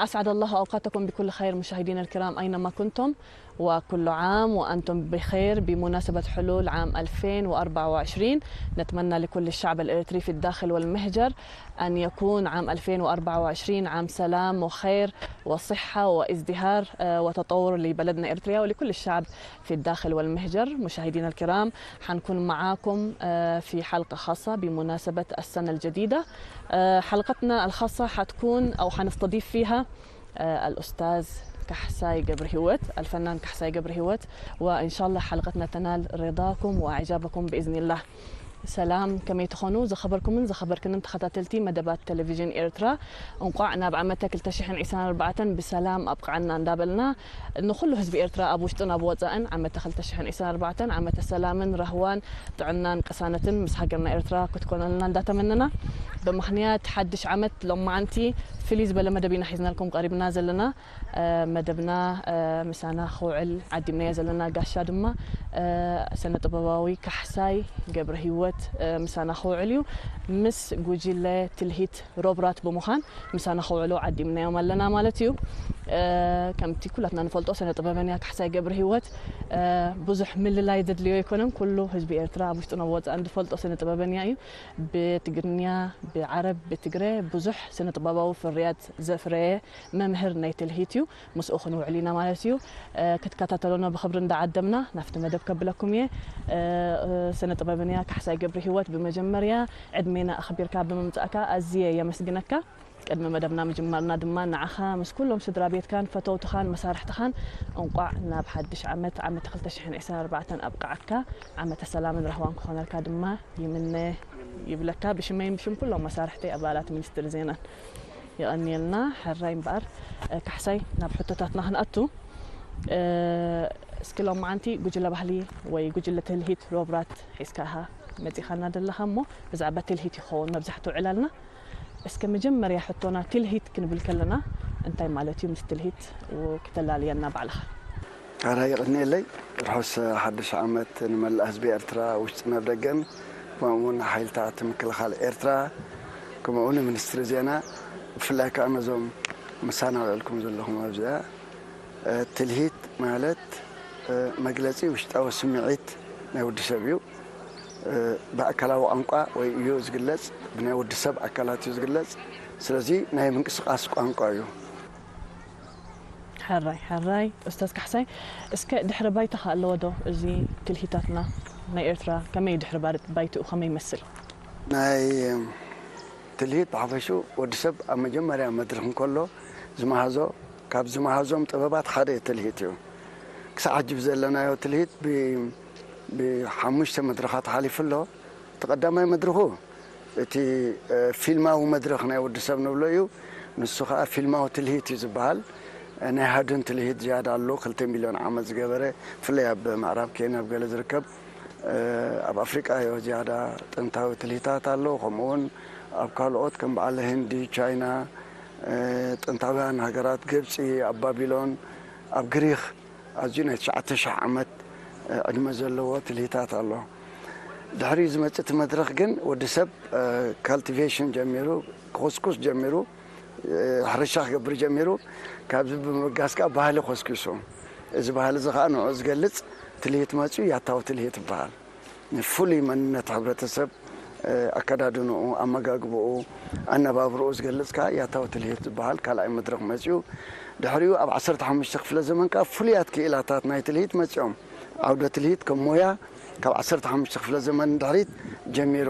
أسعد الله أوقاتكم بكل خير مشاهدينا الكرام أينما كنتم، وكل عام وأنتم بخير بمناسبة حلول عام ألفين وأربعة وعشرين. نتمنى لكل الشعب الإريتري في الداخل والمهجر أن يكون عام ألفين وأربعة وعشرين عام سلام وخير وصحة وازدهار، آه، وتطور لبلدنا إريتريا ولكل الشعب في الداخل والمهجر. مشاهدينا الكرام، حنكون معاكم، آه، في حلقة خاصة بمناسبة السنة الجديدة. آه، حلقتنا الخاصة حتكون أو حنستضيف فيها، آه، الأستاذ كحساي قبر هوت، الفنان كحساي قبر هوت، وإن شاء الله حلقتنا تنال رضاكم وإعجابكم بإذن الله. ሰላም፣ ከመይ ትኾኑ? ዝኸበርኩምን ዝኸበርክንን ተኸታተልቲ መደባት ቴሌቪዥን ኤርትራ፣ እንቋዕ ናብ ዓመተ ክልተ ሽሕን ዕስራን ኣርባዕተን ብሰላም ኣብቅዓና እንዳበልና፣ ንኹሉ ህዝቢ ኤርትራ ኣብ ውሽጥን ኣብ ወጻእን ዓመተ ክልተ ሽሕን ዕስራን ኣርባዕተን ዓመተ ሰላምን ራህዋን ጥዕናን ቅሳነትን ምስ ሃገርና ኤርትራ ክትኮነልና እንዳተመነና፣ ብምኽንያት ሓድሽ ዓመት ሎማዓንቲ ፍልይ ዝበለ መደብ ኢና ሒዝናልኩም ቀሪብና ዘለና። እ፣ መደብና፣ እ፣ ምሳና ክውዕል ዓዲምናዮ ዘለና ጋሻ ድማ፣ እ፣ ስነ ጥበባዊ ካሕሳይ ገብረ ህይወት፣ እ፣ ምሳና ክውዕል እዩ። ምስ ጉጅለ ትልሂት ሮብራት ብምዃን ምሳና ክውዕሉ ዓዲምናዮም ኣለና ማለት እዩ። እ፣ ከምቲ ኩላትና ንፈልጦ ስነ ጥበበኛ ካሕሳይ ገብረ ህይወት፣ እ፣ ብዙሕ ምልላይ ዘድልዮ ኣይኮነን። ኩሉ ህዝቢ ኤርትራ ኣብ ውሽጥን ኣብ ወጻእን ዝፈልጦ ስነ ጥበበኛ እዩ። ብትግርኛ፣ ብዓረብ፣ ብትግረ ብዙሕ ስነ ጥበባዊ ፍርያት ዘፍረየ መምህር ናይ ትልሂት እዩ። ምስኡ ክንውዕል ኢና ማለት እዩ። እ፣ ክትከታተሉና ብኽብሪ እንዳዓደምና ናብቲ መደብ ከብለኩም እየ። እ፣ እ፣ ስነ ጥበበኛ ካሕሳይ ገብረ ህይወት፣ ብመጀመርያ ዕድሜና ኣኽቢርካ ብምምጻእካ ኣዝየ የመስግነካ። ቅድሚ መደብና ምጅማርና ድማ ንዓኻ ምስ ኩሎም ስድራ ቤትካን ፈተውትኻን መሳርሕትኻን እንቋዕ ናብ ሓድሽ ዓመት፣ ዓመት ክልተ ሽሕን ዕስራን ኣርባዕተን ኣብቅዓካ። ዓመተ ሰላምን ራህዋን ክኾነልካ ድማ ይምነ ይብለካ፣ ብሽመይን ብሽም ኩሎም መሳርሕተይ ኣባላት ሚኒስትሪ ዜናን። የቐንየልና። ሕራይ እምበኣር፣ እ፣ ካሕሳይ፣ ናብ ሕቶታትና ክንኣቱ፣ እ፣ እስኪ ሎማዓንቲ ጉጅለ ባህሊ ወይ ጉጅለ ትልሂት ሮብራት ሒዝካ ኢኻ መጺኻና ዘለኻ እሞ፣ ብዛዕባ ትልሂት ይኸውን መብዛሕትኡ ዕላልና። እስከ መጀመርያ ሕቶና ትልሂት ክንብል ከለና እንታይ ማለት እዩ? ምስ ትልሂት ው-፣ ክተላልየና ባዕልኻ። ኣራ የቐንየለይ። ርሑስ ሓድሽ ዓመት ንመላእ ህዝቢ ኤርትራ፣ ውሽጥን ኣብ ደገን፣ ከምኡ እውን ሓይልታት ምክልኻል ኤርትራ፣ ከምኡ እውን ሚኒስትሪ ዜና፣ ብፍላይ ከኣ ነዞም ምሳና ውዒልኩም ዘለኹም ኣብዚኣ። እ፣ ትልሂት ማለት፣ እ፣ መግለጺ ውሽጣዊ ስምዒት ናይ ወዲ ሰብ እዩ። እ፣ ብኣካላዊ ቋንቋ ወይ እዩ ዝግለጽ፣ ብናይ ወዲ ሰብ ኣካላት እዩ ዝግለጽ። ስለዚ ናይ ምንቅስቓስ ቋንቋ እዩ። ሕራይ፣ ሕራይ። ኡስታዝ ካሕሳይ፣ እስከ ድሕረ ባይታ ከ ኣለዎ ዶ እዚ ትልሂታትና ናይ ኤርትራ? ከመይ እዩ ድሕረ ባር-፣ ባይትኡ ከመይ ይመስል? ናይ ትልሂት ብሓፈሽኡ ወዲ ሰብ ኣብ መጀመርያ መድረኽ እንከሎ ዝመሃዞ፣ ካብ ዝመሃዞም ጥበባት ሓደ ትልሂት እዩ። ክሳዕ ሕጂ ብዘለናዮ ትልሂት ብ-፣ ብሓሙሽተ መድረኻት ሓሊፉ ኣሎ። እቲ ቀዳማይ መድረኹ እቲ፣ እ፣ ፊልማዊ መድረኽ ናይ ወዲ ሰብ ንብሎ እዩ። ንሱ ኸኣ ፊልማዊ ትልሂት እዩ ዝበሃል። እ፣ ናይ ሃድን ትልሂት ዝያዳ ኣሎ፣ ክልተ ሚልዮን ዓመት ዝገበረ፣ ብፍላይ ኣብ ምዕራብ ኬንያ ኣብ ገለ ዝርከብ፣ እ፣ ኣብ ኣፍሪቃ እዮ ዝያዳ ጥንታዊ ትልሂታት ኣሎ። ከምኡ እውን ኣብ ካልኦት ከም በዓል ህንዲ፣ ቻይና፣ እ፣ ጥንታውያን ሃገራት ግብጺ፣ ኣብ ባቢሎን፣ ኣብ ግሪኽ፣ ኣዝዩ ናይ ትሽዓተ ሽሕ ዓመት፣ እ፣ ዕድመ ዘለዎ ትልሂታት ኣሎ። ድሕሪኡ ዝመጽእ እቲ መድረኽ ግን ወዲ ሰብ፣ እ፣ ካልቲቬሽን ጀሚሩ፣ ክኹስኩስ ጀሚሩ፣ እ፣ ሕርሻ ክገብር ጀሚሩ። ካብዚ ብምብጋስ ከኣ ባህሊ ኮስኪሱ። እዚ ባህሊ እዚ ከኣ ንዕኡ ዝገልጽ ትልሂት መጽዩ፣ ያታዊ ትልሂት ይበሃል። ንፍሉይ መንነት ሕብረተሰብ፣ እ፣ ኣከዳድንኡ፣ ኣመጋግብኡ፣ ኣነባብርኡ ዝገልጽ ከኣ ያታዊ ትልሂት ዝበሃል ካልኣይ መድረኽ መጺኡ። ድሕሪኡ ኣብ ዓሰርተ ሓሙሽተ ክፍለ ዘመን ከኣ ፍሉያት ክኢላታት ናይ ትልሂት መጺኦም። ዓውደ ትልሂት ከም ሞያ ካብ ዓሰርተ ሓሙሽተ ክፍለ ዘመን ድሕሪት ጀሚሩ።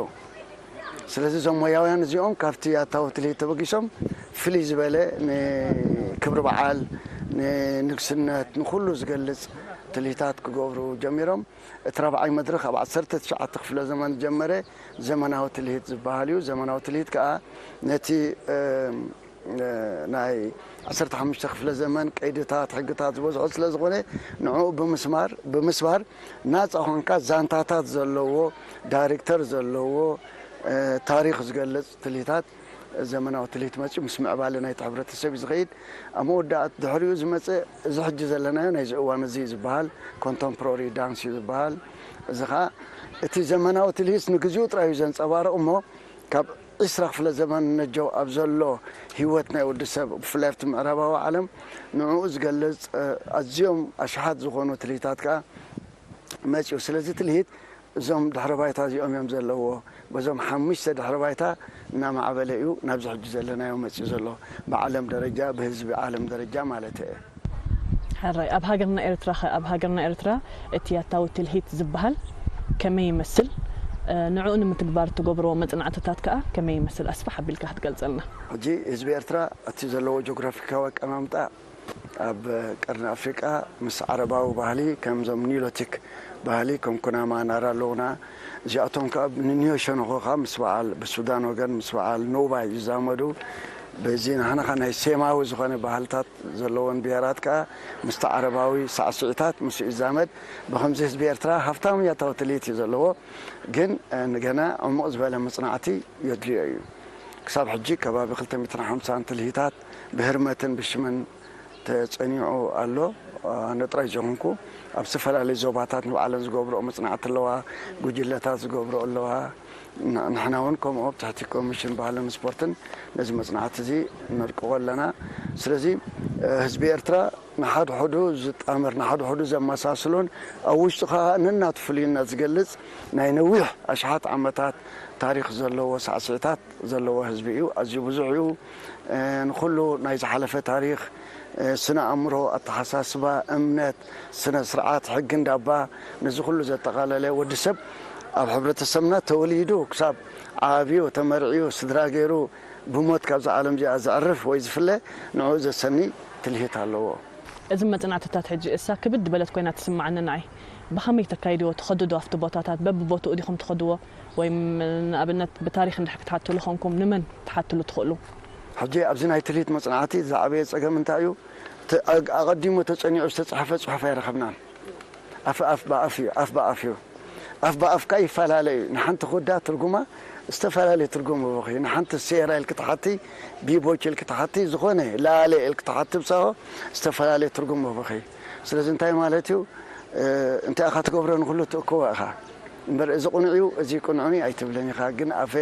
ስለዚ እዞም ሞያውያን እዚኦም ካብቲ ያታዊ ትልሂት ተበጊሶም ፍልይ ዝበለ ንክብሪ በዓል፣ ንንግስነት፣ ንኹሉ ዝገልጽ ትልሂታት ክገብሩ ጀሚሮም። እቲ ራብዓይ መድረኽ ኣብ ዓሰርተ ትሽዓተ ክፍለ ዘመን ዝጀመረ ዘመናዊ ትልሂት ዝበሃል እዩ። ዘመናዊ ትልሂት ከኣ ነቲ፣ እ፣ ናይ ዓሰርተ ሓሙሽተ ክፍለ ዘመን ቀይድታት፣ ሕግታት ዝበዝሖ ስለ ዝኾነ፣ ንዕኡ ብምስማር፣ ብምስባር፣ ናጻ ኾንካ ዛንታታት ዘለዎ፣ ዳይሬክተር ዘለዎ፣ እ፣ ታሪኽ ዝገልጽ ትልሂታት፣ ዘመናዊ ትልሂት መጺኡ ምስ ምዕባለ ናይቲ ሕብረተሰብ እዩ ዝኸይድ። ኣብ መወዳእታ ድሕሪኡ ዝመጸ እዚ ሕጂ ዘለናዮ ናይዚ እዋን እዚ ዝበሃል ኮንተምፖራሪ ዳንስ እዩ ዝበሃል። እዚ ኸኣ እቲ ዘመናዊ ትልሂት ንግዚኡ ጥራይ እዩ ዘንጸባርቕ እሞ፣ ካብ ዒስራ ክፍለ ዘመን ነጀው ኣብ ዘሎ ህይወት ናይ ወዲ ሰብ፣ ብፍላይ ኣብቲ ምዕራባዊ ዓለም፣ ንዕኡ ዝገልጽ፣ እ፣ ኣዝዮም ኣሽሓት ዝኾኑ ትልሂታት ከኣ መጺኡ። ስለዚ ትልሂት እዞም ድሕረ ባይታ እዚኦም እዮም ዘለዎ። በዞም ሓሙሽተ ድሕረ ባይታ እናማዕበለ እዩ ናብዚ ሕጂ ዘለናዮ መጺኡ ዘሎ። ብዓለም ደረጃ፣ ብህዝቢ ዓለም ደረጃ ማለት እየ። ሕራይ፣ ኣብ ሃገርና ኤርትራ ኸ፣ ኣብ ሃገርና ኤርትራ እቲ ያታዊ ትልሂት ዝበሃል ከመይ ይመስል? እ፣ ንዕኡ ንምትግባር እትገብርዎ መጽናዕትታት ከኣ ከመይ ይመስል? ኣስፍሕ ኣቢልካ ክትገልጸልና። ሕጂ ህዝቢ ኤርትራ እቲ ዘለዎ ጂኦግራፊካዊ ኣቀማምጣ ኣብ ቀርኒ ኣፍሪቃ ምስ ዓረባዊ ባህሊ፣ ከምዞም ኒዮሊቲክ ባህሊ፣ ከም ኩናማ፣ ናራ ኣለዉና። እዚኣቶም ከኣ ንኒዮ ሸነኾ ከኣ ምስ በዓል፣ ብሱዳን ወገን ምስ በዓል ኖባይ ይዛመዱ። በዚ ንሕና ኸኣ ናይ ሴማዊ ዝኾነ ባህልታት ዘለዎን ብሄራት ከኣ ምስቲ ዓረባዊ ሳዕስዒታት ምስኡ ይዛመድ። ብኸምዚ ህዝቢ ኤርትራ ሃፍታም ያታዊ ትልሂት እዩ ዘለዎ። ግን፣ እ፣ ንገና ዕሙቕ ዝበለ መጽናዕቲ የድልዮ እዩ። ክሳብ ሕጂ ከባቢ ክልተ ሚእትን ሓምሳን ትልሂታት ብህርመትን ብሽምን ተጸኒዑ ኣሎ። ኣነ ጥራይ ዘይኮንኩ፣ ኣብ ዝተፈላለዩ ዞባታት ንባዕለን ዝገብርኦ መጽናዕቲ ኣለዋ፣ ጉጅለታት ዝገብርኦ ኣለዋ። ን-፣ ንሕና እውን ከምኡ ኣብ ትሕቲ ኮሚሽን ባህልን ስፖርትን ነዚ መጽናዕቲ እዚ ነርቅቖ ኣለና። ስለዚ፣ እ፣ ህዝቢ ኤርትራ ንሓድሕዱ ዝጣመር፣ ንሓድሕዱ ዘመሳስሎን ኣብ ውሽጡ ከኣ ነናቱ ፍሉይነት ዝገልጽ ናይ ነዊሕ ኣሽሓት ዓመታት ታሪኽ ዘለዎ ሳዕስዒታት ዘለዎ ህዝቢ እዩ። ኣዝዩ ብዙሕ እዩ። እ፣ ንኹሉ ናይ ዝሓለፈ ታሪኽ፣ እ፣ ስነ ኣእምሮ፣ ኣተሓሳስባ፣ እምነት፣ ስነ ስርዓት፣ ሕጊ እንዳባ፣ ነዚ ኩሉ ዘጠቓለለ፣ ወዲ ሰብ ኣብ ሕብረተሰብና ተወሊዱ ክሳብ ዓብዩ፣ ተመርዕዩ፣ ስድራ ገይሩ ብሞት ካብዛ ዓለም እዚኣ ዘዕርፍ ወይ ዝፍለ ንዕኡ ዘሰኒ ትልሂት ኣለዎ። እዚ መጽናዕትታት ሕጂ እሳ ክብድ በለት ኮይና ትስምዓኒ ንዓይ። ብኸመይ ተካይድዎ? ትኸዱ ዶ ኣብቲ ቦታታት? በብቦትኡ ዲኹም ትኸድዎ? ወይ ም-፣ ንኣብነት ብታሪኽ እንድሕር ክትሓትሉ ኾንኩም ንመን ትሓትሉ ትኽእሉ? ሕጂ ኣብዚ ናይ ትልሂት መጽናዕቲ ዝዓበየ ጸገም እንታይ እዩ? ተ-፣ ኣግ-፣ ኣቐዲሙ ተጸኒዑ ዝተጻሕፈ ጽሑፍ ኣይረኸብናን። ኣፍ፣ ኣፍ ብኣፍ እዩ፣ ኣፍ ብኣፍ እዩ። ኣፍ ብኣፍ ከኣ ይፈላለ እዩ። ንሓንቲ ኩዳ ትርጉማ ዝተፈላለየ ትርጉም ህቡኺ። ንሓንቲ ሴራ ኢልኪ ትሓቲ፣ ቢቦች ኢልኪ ትሓቲ፣ ዝኾነ ላለ ኢልኪ ትሓቲ ብሳሆ ዝተፈላለየ ትርጉም ህቡኺ። ስለዚ እንታይ ማለት እዩ? እ፣ እንታይ ኢኻ ትገብሮ ንኹሉ ትእክቦ ኢኻ። እምበር እዚ ቅኑዕ እዩ፣ እዚ ቅኑዕኒ ኣይትብልን ኢኻ። ግን ኣፈ፣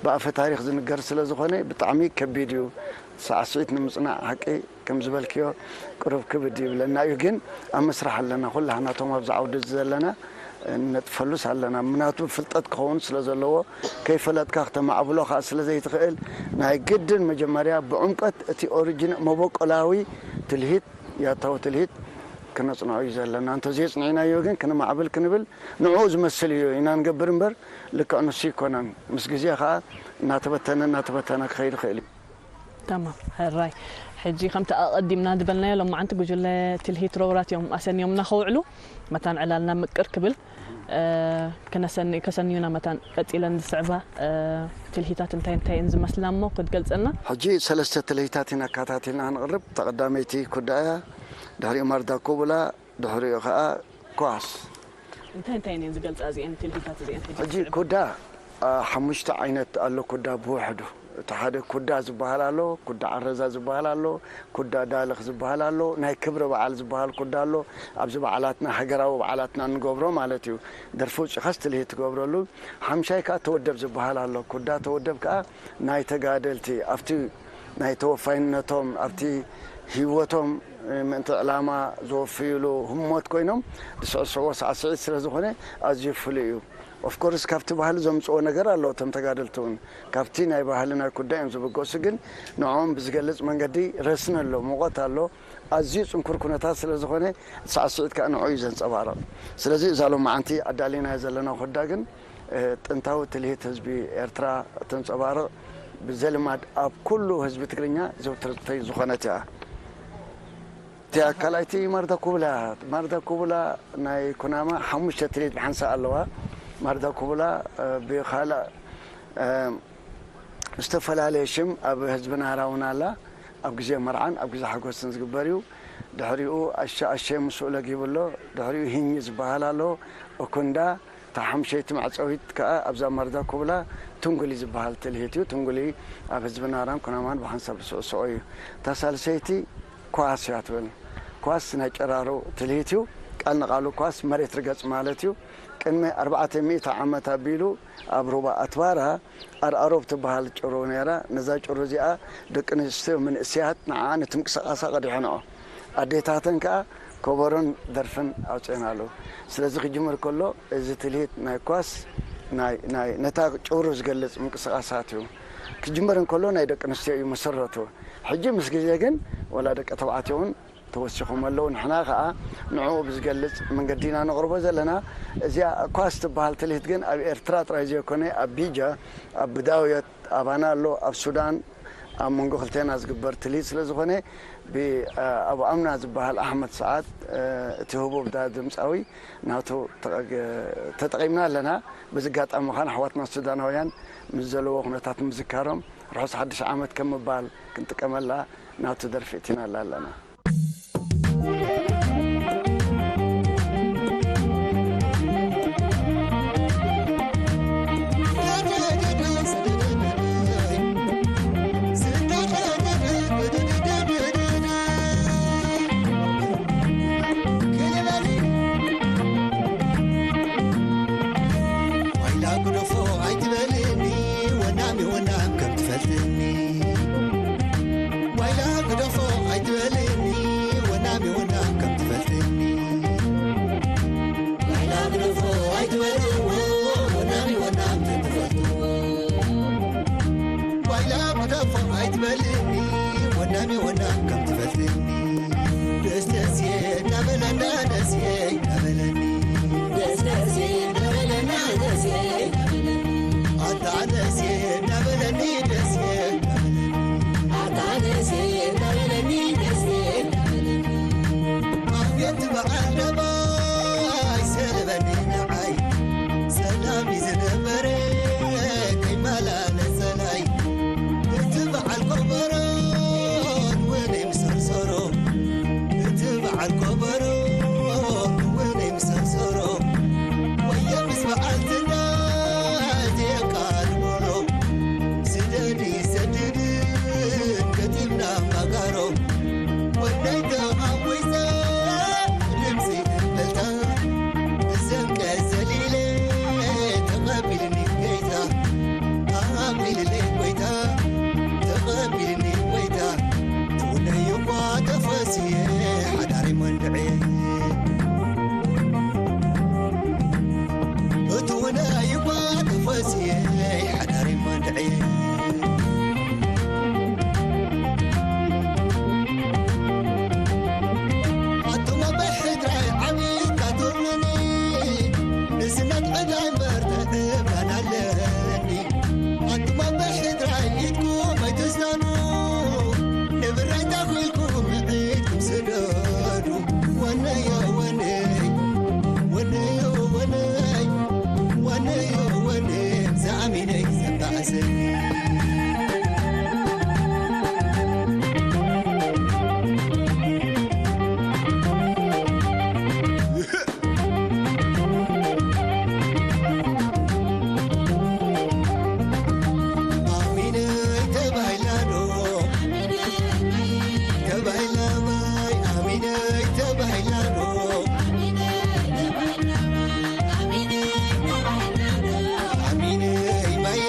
ብኣፈ ታሪኽ ዝንገር ስለ ዝኾነ ብጣዕሚ ከቢድ እዩ። ሳዕስዒት ንምጽናዕ ሓቂ ከም ዝበልክዮ ቅሩብ ክብድ ይብለና እዩ። ግን ኣብ መስርሕ ኣለና። ኩላህና እቶም ኣብዚ ዓውዲ ዘለና እነጥፈሉስ ኣለና። ምናቱ ፍልጠት ክኸውን ስለ ዘለዎ፣ ከይፈለጥካ ክተማዕብሎ ከኣ ስለ ዘይትኽእል፣ ናይ ግድን መጀመርያ ብዕምቀት እቲ ኦሪጂን መበቆላዊ ትልሂት፣ ያታዊ ትልሂት ክነጽንዖ እዩ ዘለና። እንተዘየጽኒዕናዮ ግን ክንማዕብል ክንብል ንዕኡ ዝመስል እዩ ኢና ንገብር እምበር፣ ልክዕ ንሱ ኣይኮነን። ምስ ግዜ ከኣ እናተበተነ፣ እናተበተነ ክኸይድ ይኽእል እዩ። ተማም፣ ሕራይ። ሕጂ ከምቲ ኣቐዲምና ዝበልናዮ፣ ሎማዓንቲ ጉጅለ ትልሂት ሮራት እዮም ኣሰንዮምና ከውዕሉ፣ መታን ዕላልና ምቅር ክብል፣ እ፣ ክነሰኒ-፣ ከሰንዩና መታን ቀጺለን ዝስዕባ፣ እ፣ ትልሂታት እንታይ እንታይ እየን ዝመስላ እሞ ክትገልጸልና? ሕጂ ሰለስተ ትልሂታት ኢና ኣከታቲልና ክንቕርብ። እታ ቀዳመይቲ ኩዳ እያ፣ ድሕሪኡ ማርዳ ኩቡላ፣ ድሕሪኡ ኸኣ ኳስ። እንታይ እንታይ እየን ዝገልጻ እዚአን ትልሂታት እዚአን ሕጂ ሕጂ ዝስዕባ? ኩዳ፣ አ፣ ሓሙሽተ ዓይነት ኣሎ ኩዳ ብውሕዱ። እቲ ሓደ ኩዳ ዝበሃል ኣሎ፣ ኩዳ ዓረዛ ዝበሃል ኣሎ፣ ኩዳ ዳልኽ ዝበሃል ኣሎ፣ ናይ ክብሪ በዓል ዝበሃል ኩዳ ኣሎ። ኣብዚ በዓላትና፣ ሃገራዊ በዓላትና እንገብሮ ማለት እዩ። ደርፊ ውጺኻስ ትልሂት ትገብረሉ። ሓምሻይ ከኣ ተወደብ ዝበሃል ኣሎ። ኩዳ ተወደብ ከኣ ናይ ተጋደልቲ፣ ኣብቲ ናይ ተወፋይነቶም፣ ኣብቲ ህይወቶም ምእንቲ ዕላማ ዘወፍይሉ ህሞት ኮይኖም ዝስዕስዕዎ ሳዕስዒት ስለ ዝኾነ ኣዝዩ ፍሉይ እዩ። ኦፍኮርስ ካብቲ ባህሊ ዘምጽኦ ነገር ኣሎ። እቶም ተጋደልቲ እውን ካብቲ ናይ ባህሊ ናይ ኩዳ እዮም ዝብገሱ፣ ግን ንዕኦም ብዝገልጽ መንገዲ ረስኒ ኣሎ፣ ሙቐት ኣሎ። ኣዝዩ ጽንኩር ኩነታት ስለ ዝኾነ ሳዕስዒት ከኣ ንዕኡ እዩ ዘንጸባርቕ። ስለዚ እዛ ሎማዓንቲ ኣዳሊናዮ ዘለና ኩዳ ግን፣ እ፣ ጥንታዊ ትልሂት ህዝቢ ኤርትራ እተንጸባርቕ፣ ብዘልማድ ኣብ ኩሉ ህዝቢ ትግርኛ ዘውትርቲ ዝኾነት እያ። እቲኣ ካልኣይቲ ማርዳ ኩብላ፣ ማርዳ ኩብላ ናይ ኩናማ ሓሙሽተ ትልሂት ብሓንሳእ ኣለዋ። ማርዳ ኩብላ፣ እ፣ ብኻልእ፣ እ፣ ዝተፈላለየ ሽም ኣብ ህዝቢ ናህራ እውን ኣላ። ኣብ ግዜ መርዓን ኣብ ግዜ ሓጎስን ዝግበር እዩ። ድሕሪኡ ኣሸ፣ ኣሸ ምስኡ ለጊቡ ኣሎ። ድሕሪኡ ሂኝ ዝበሃል ኣሎ። ኦኮንዳ፣ እታ ሓምሸይቲ መዕጸዊት ከኣ ኣብዛ ማርዳ ኩብላ ትንጉሊ ዝበሃል ትልሂት እዩ። ትንጉሊ ኣብ ህዝቢ ናህራን ኩናማን ብሓንሳብ ዝስዕስዖ እዩ። እታ ሳልሰይቲ ኳስ እያ ትብል። ኳስ ናይ ጨራሩ ትልሂት እዩ። ቃል ንቓሉ ኳስ መሬት ርገጽ ማለት እዩ። ቅድሚ ኣርባዕተ ሚእቲ ዓመት ኣቢሉ ኣብ ሩባ ኣትባራ ኣርኣሮብ ትበሃል ጭሩ ነይራ። ነዛ ጭሩ እዚኣ ደቂ ኣንስትዮ መንእሰያት ንዓ ነቲ ምንቅስቓሳ ቀዲሐንኦ። ኣዴታተን ከኣ ከበሮን ደርፍን ኣውፅአን ኣለዉ። ስለዚ ክጅምር ከሎ እዚ ትልሂት ናይ ኳስ ናይ፣ ናይ ነታ ጭሩ ዝገልጽ ምንቅስቓሳት እዩ። ክጅምር እንከሎ ናይ ደቂ ኣንስትዮ እዩ መሰረቱ። ሕጂ ምስ ግዜ ግን ወላ ደቂ ተባዕትዮ እውን ተወሲኾም ኣለዉ። ንሕና ኸኣ ንዕኡ ብዝገልጽ መንገዲ ኢና ነቕርቦ ዘለና። እዚኣ ኳስ ትበሃል ትልሂት ግን ኣብ ኤርትራ ጥራይ ዘይኮነ ኣብ ቢጃ፣ ኣብ ብዳውየት፣ ኣብ ኣናሎ፣ ኣብ ሱዳን ኣብ መንጎ ክልቴና ዝግበር ትልሂት ስለ ዝኾነ ብ-፣ ኣብ ኣምና ዝበሃል ኣሕመድ ሰዓድ እቲ ህቡብ ዳ ድምጻዊ ናቱ ተቐ-፣ ተጠቒምና ኣለና። በዚ ኣጋጣሚ ኸኣ ኣሕዋትና ሱዳናውያን ምስ ዘለዎ ኩነታት ምዝካሮም ርሑስ ሓድሽ ዓመት ከም ምባል ክንጥቀመላ ናቱ ደርፊ እቲናላ ኣለና። ዋይላ ግደፎ ኣይትበልኒ፣ ወናሚ ወናም ከም ትፈልጥኒ። ዋይላ ግደፎ ኣይትበልኒ፣ ወናሚ ወናም ከም ትፈልጥኒ። ዋይላ ግደፎ ኣይትበልዎ፣ ወናሚ ወናም ከም ትፈልጥዎ። ዋይላ ግደፎ ኣይትበልኒ፣ ወናሚ ወናም ከም ትፈልጥኒ። ደስ ደስ እንዳበለና ደስ እንዳበለኒ። ደስ ደስ እንዳበለና ደስ እንዳበለኒ። ኣታ ደስ እንዳበለኒ ደስ እንዳበለኒ። ኣታ ደስ እንዳበለኒ ደስ እንዳበለኒ። ኣቤት በዓል ደባይ ሰልበኒ ንዓይ። ሰላም እዩ ዝነበረ ከይመላለሰናይ። እቲ በዓል ከበሮ እውን ይምሰርሰሮ። እቲ በዓል ከበሮ እውን ይምሰርሰሮ። ወየ ምስ በዓልትና እዚኣ ቃል በሎ። ስደዲ ሰድድን ገጢምና ማጋሮ። ወደይ ተዓዊዛ ድምፂ እምብልታ። ብዘንቀ ዘሊለ ተቐቢልኒ ጎይታ። ኣቢልለይ ጎይታ፣ ተቐቢልኒ ጎይታ። ትውነይ እኳ ተፈስየ ሓዳሪ መንድዐ። እትውነይ እኳ ተፈስየ ሓዳሪ መንድዐ። ኣቱም ኣቦይ ሕድራይ ዓሚትካቱምኒ፣ ንስነት ዕዳይ እምበር ተዕብራን ኣለኒ። ኣቱም ኣቦይ ሕድራይ ኢድኩም ኣይትስደዱ፣ ንብረይ ተኺልኩም ኢድኩም ስደዱ። ወነዮ ወነይ፣ ወነዮ ወነይ፣ ወነዮ ወነይ፣ ዝኣሚነይ ዘባእሰኒ። ኣሚነይ ተባሂላ ዶ? ተባሂላ ማይ ኣሚነይ ተባሂላ ዶ? ኣሚነይ ማየ